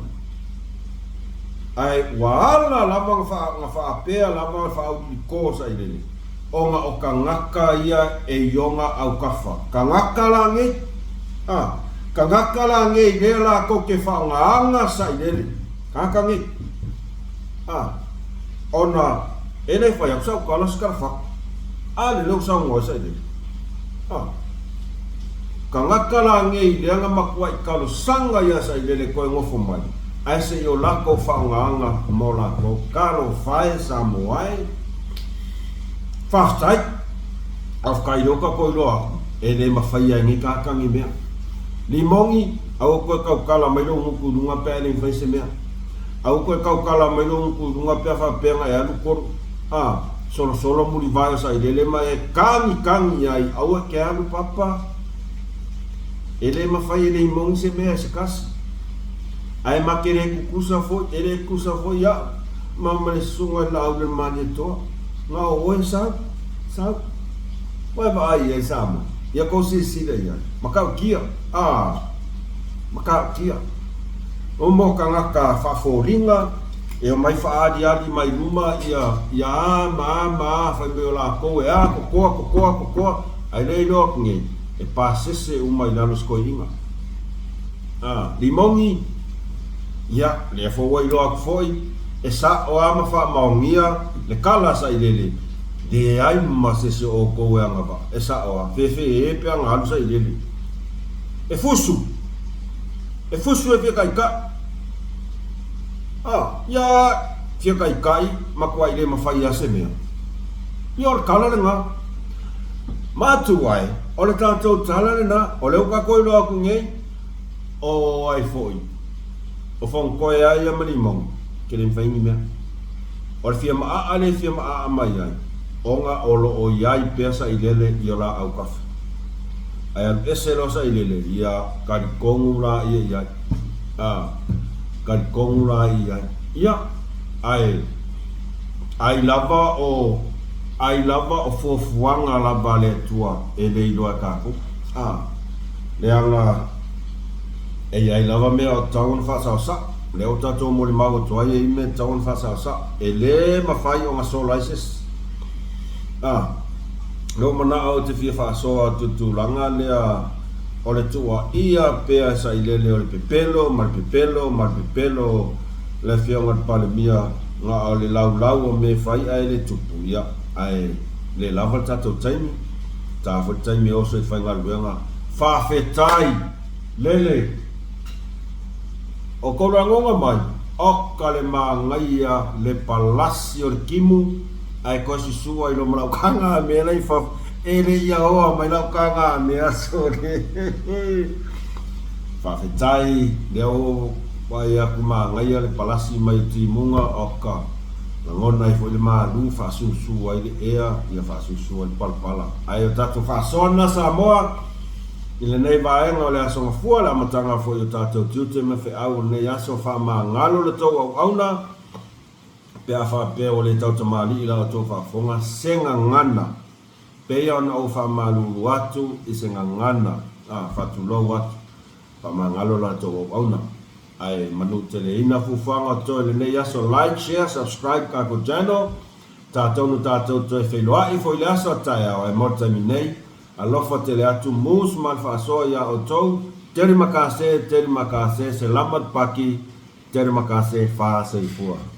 ae ua ala lava ona faa, ona faapea lava ona faauliliko Sailele. Ona o kagaka ia e i ona aukafa. Kagaka la nei? A, kagaka la nei lea latou ke whaongaanga sailele. Kagaka nei. A, ona e le whai atu sau kala si kala whak. A le leo sau ngoe sailele. A, kagaka la nei lea nga makua i kalo sanga ia sailele koe ngofo mai. Ae se i o lakou whaongaanga mo lakou. Kalo whae Samoa e. Faafetai. Faafetai lea ua tatou iloa atu, e le mafai ai nei tagata ni mea. Limogi, aua toe tautala mai lou gutu i luga pe a e le mafai se mea. Aua toe tautala mai lou gutu i luga pe a faapea na e alu kolu, a, solosolo mulivae o sailele ma e kagikagi i ai, aua e te alu papa. E le mafai e Limogi se mea e se kasi. Ae ma te le kukusa foi, e le kukusa foi iaʻu. Ma ma le susuga i le laau le Malietoa, na o oe sau, sau. Ua e vaai i ai Samoa, ia kou silasila i ai, matautia, a, matautia. O mo tagata faafoliga, e omai faaaliali mai luma ia, ia a ma a ma a fai mai o lakou e a kokoa, kokoa, kokoa, ae le iloa atu nei, e pasese uma i lalo sikoiina. A, Limogi, Ia, lea foi ua iloa atu foi, e sa'o a ma faamaonia le kala a Sailele, leai ma se isi o outou e agavaa, e sa'o a, fefe e pe aga alu Sailele. E fusu! E fusu e fia kaikaʻi. A, ia, fia kaikaʻi, makuaʻi le mafai a se mea. Ia, o le kala lena. Matua e, o le tatou tala lena, o lea ua tatou iloa atu nei, O ai foi? O Fonotoe a ia ma Limoni, ke le mafai ni mea. O le fia maaa le fia maaa mai ai, ona o lo o iai pea sailele i o la aukafa. Ae alu ese loa sailele, ia kalitonu la ia i ai. A, kalitonu la i ai. Ia, ae, ai lava o, ai lava o fuafuaga lava a le Atua e le iloa e tatou. A, leaga e i ai lava mea o tatau ona faasaosao. Lea ua tatou molimau atu ai e i mea e tatau ona faasaosao. E le mafai ona sola ai se isi. A, lou manao ou te fia faasoa atu i le tulaga lea o le tuuaia pea e sailele o le pepelo ma le pepelo ma le pepelo le Afioga i le Palemia na o le laulau o mea e fai ae le tupu, ia, ae le lava le tatou taimi. Ta foi le taimi e oso i le faigaluega. Faafetai! Lele! O kou lagoga mai, oka le manaia le palasi o le timu, ae koe susua i loma lau kaga a mea la i fafo, e le i aoa mai lau kaga a mea sole. Faafetai, lea ua vaai atu manaia le palasi mai o timuga, oka. Lagona ai foi le malu, faasusu ai le ea, ia faasusu ai le palapala. Ae o tatou faasoa lena Samoa i lenei vaega o le Aso Gafua, le amataga foi o tatou tiute ma feau o lenei aso, faamagalo le tou auauna, pe a faapea ua le tautamalii la outou faafofoga, se gagana, peia ona ou faamalulu atu i se gagana, a, faatulou atu, faamagalo la outou auauna. Ae manuteleina fuafuaga o totoe i lenei aso, like, share, subscribe tatou channel, tatou no tatou toe feiloai foi i le aso a taeao, ae mo le taimi nei, alofa tele atu, mus ma le faasoa iā outou, terima kasih, terima kasih, selamat pagi, terima kasih, fa soifua.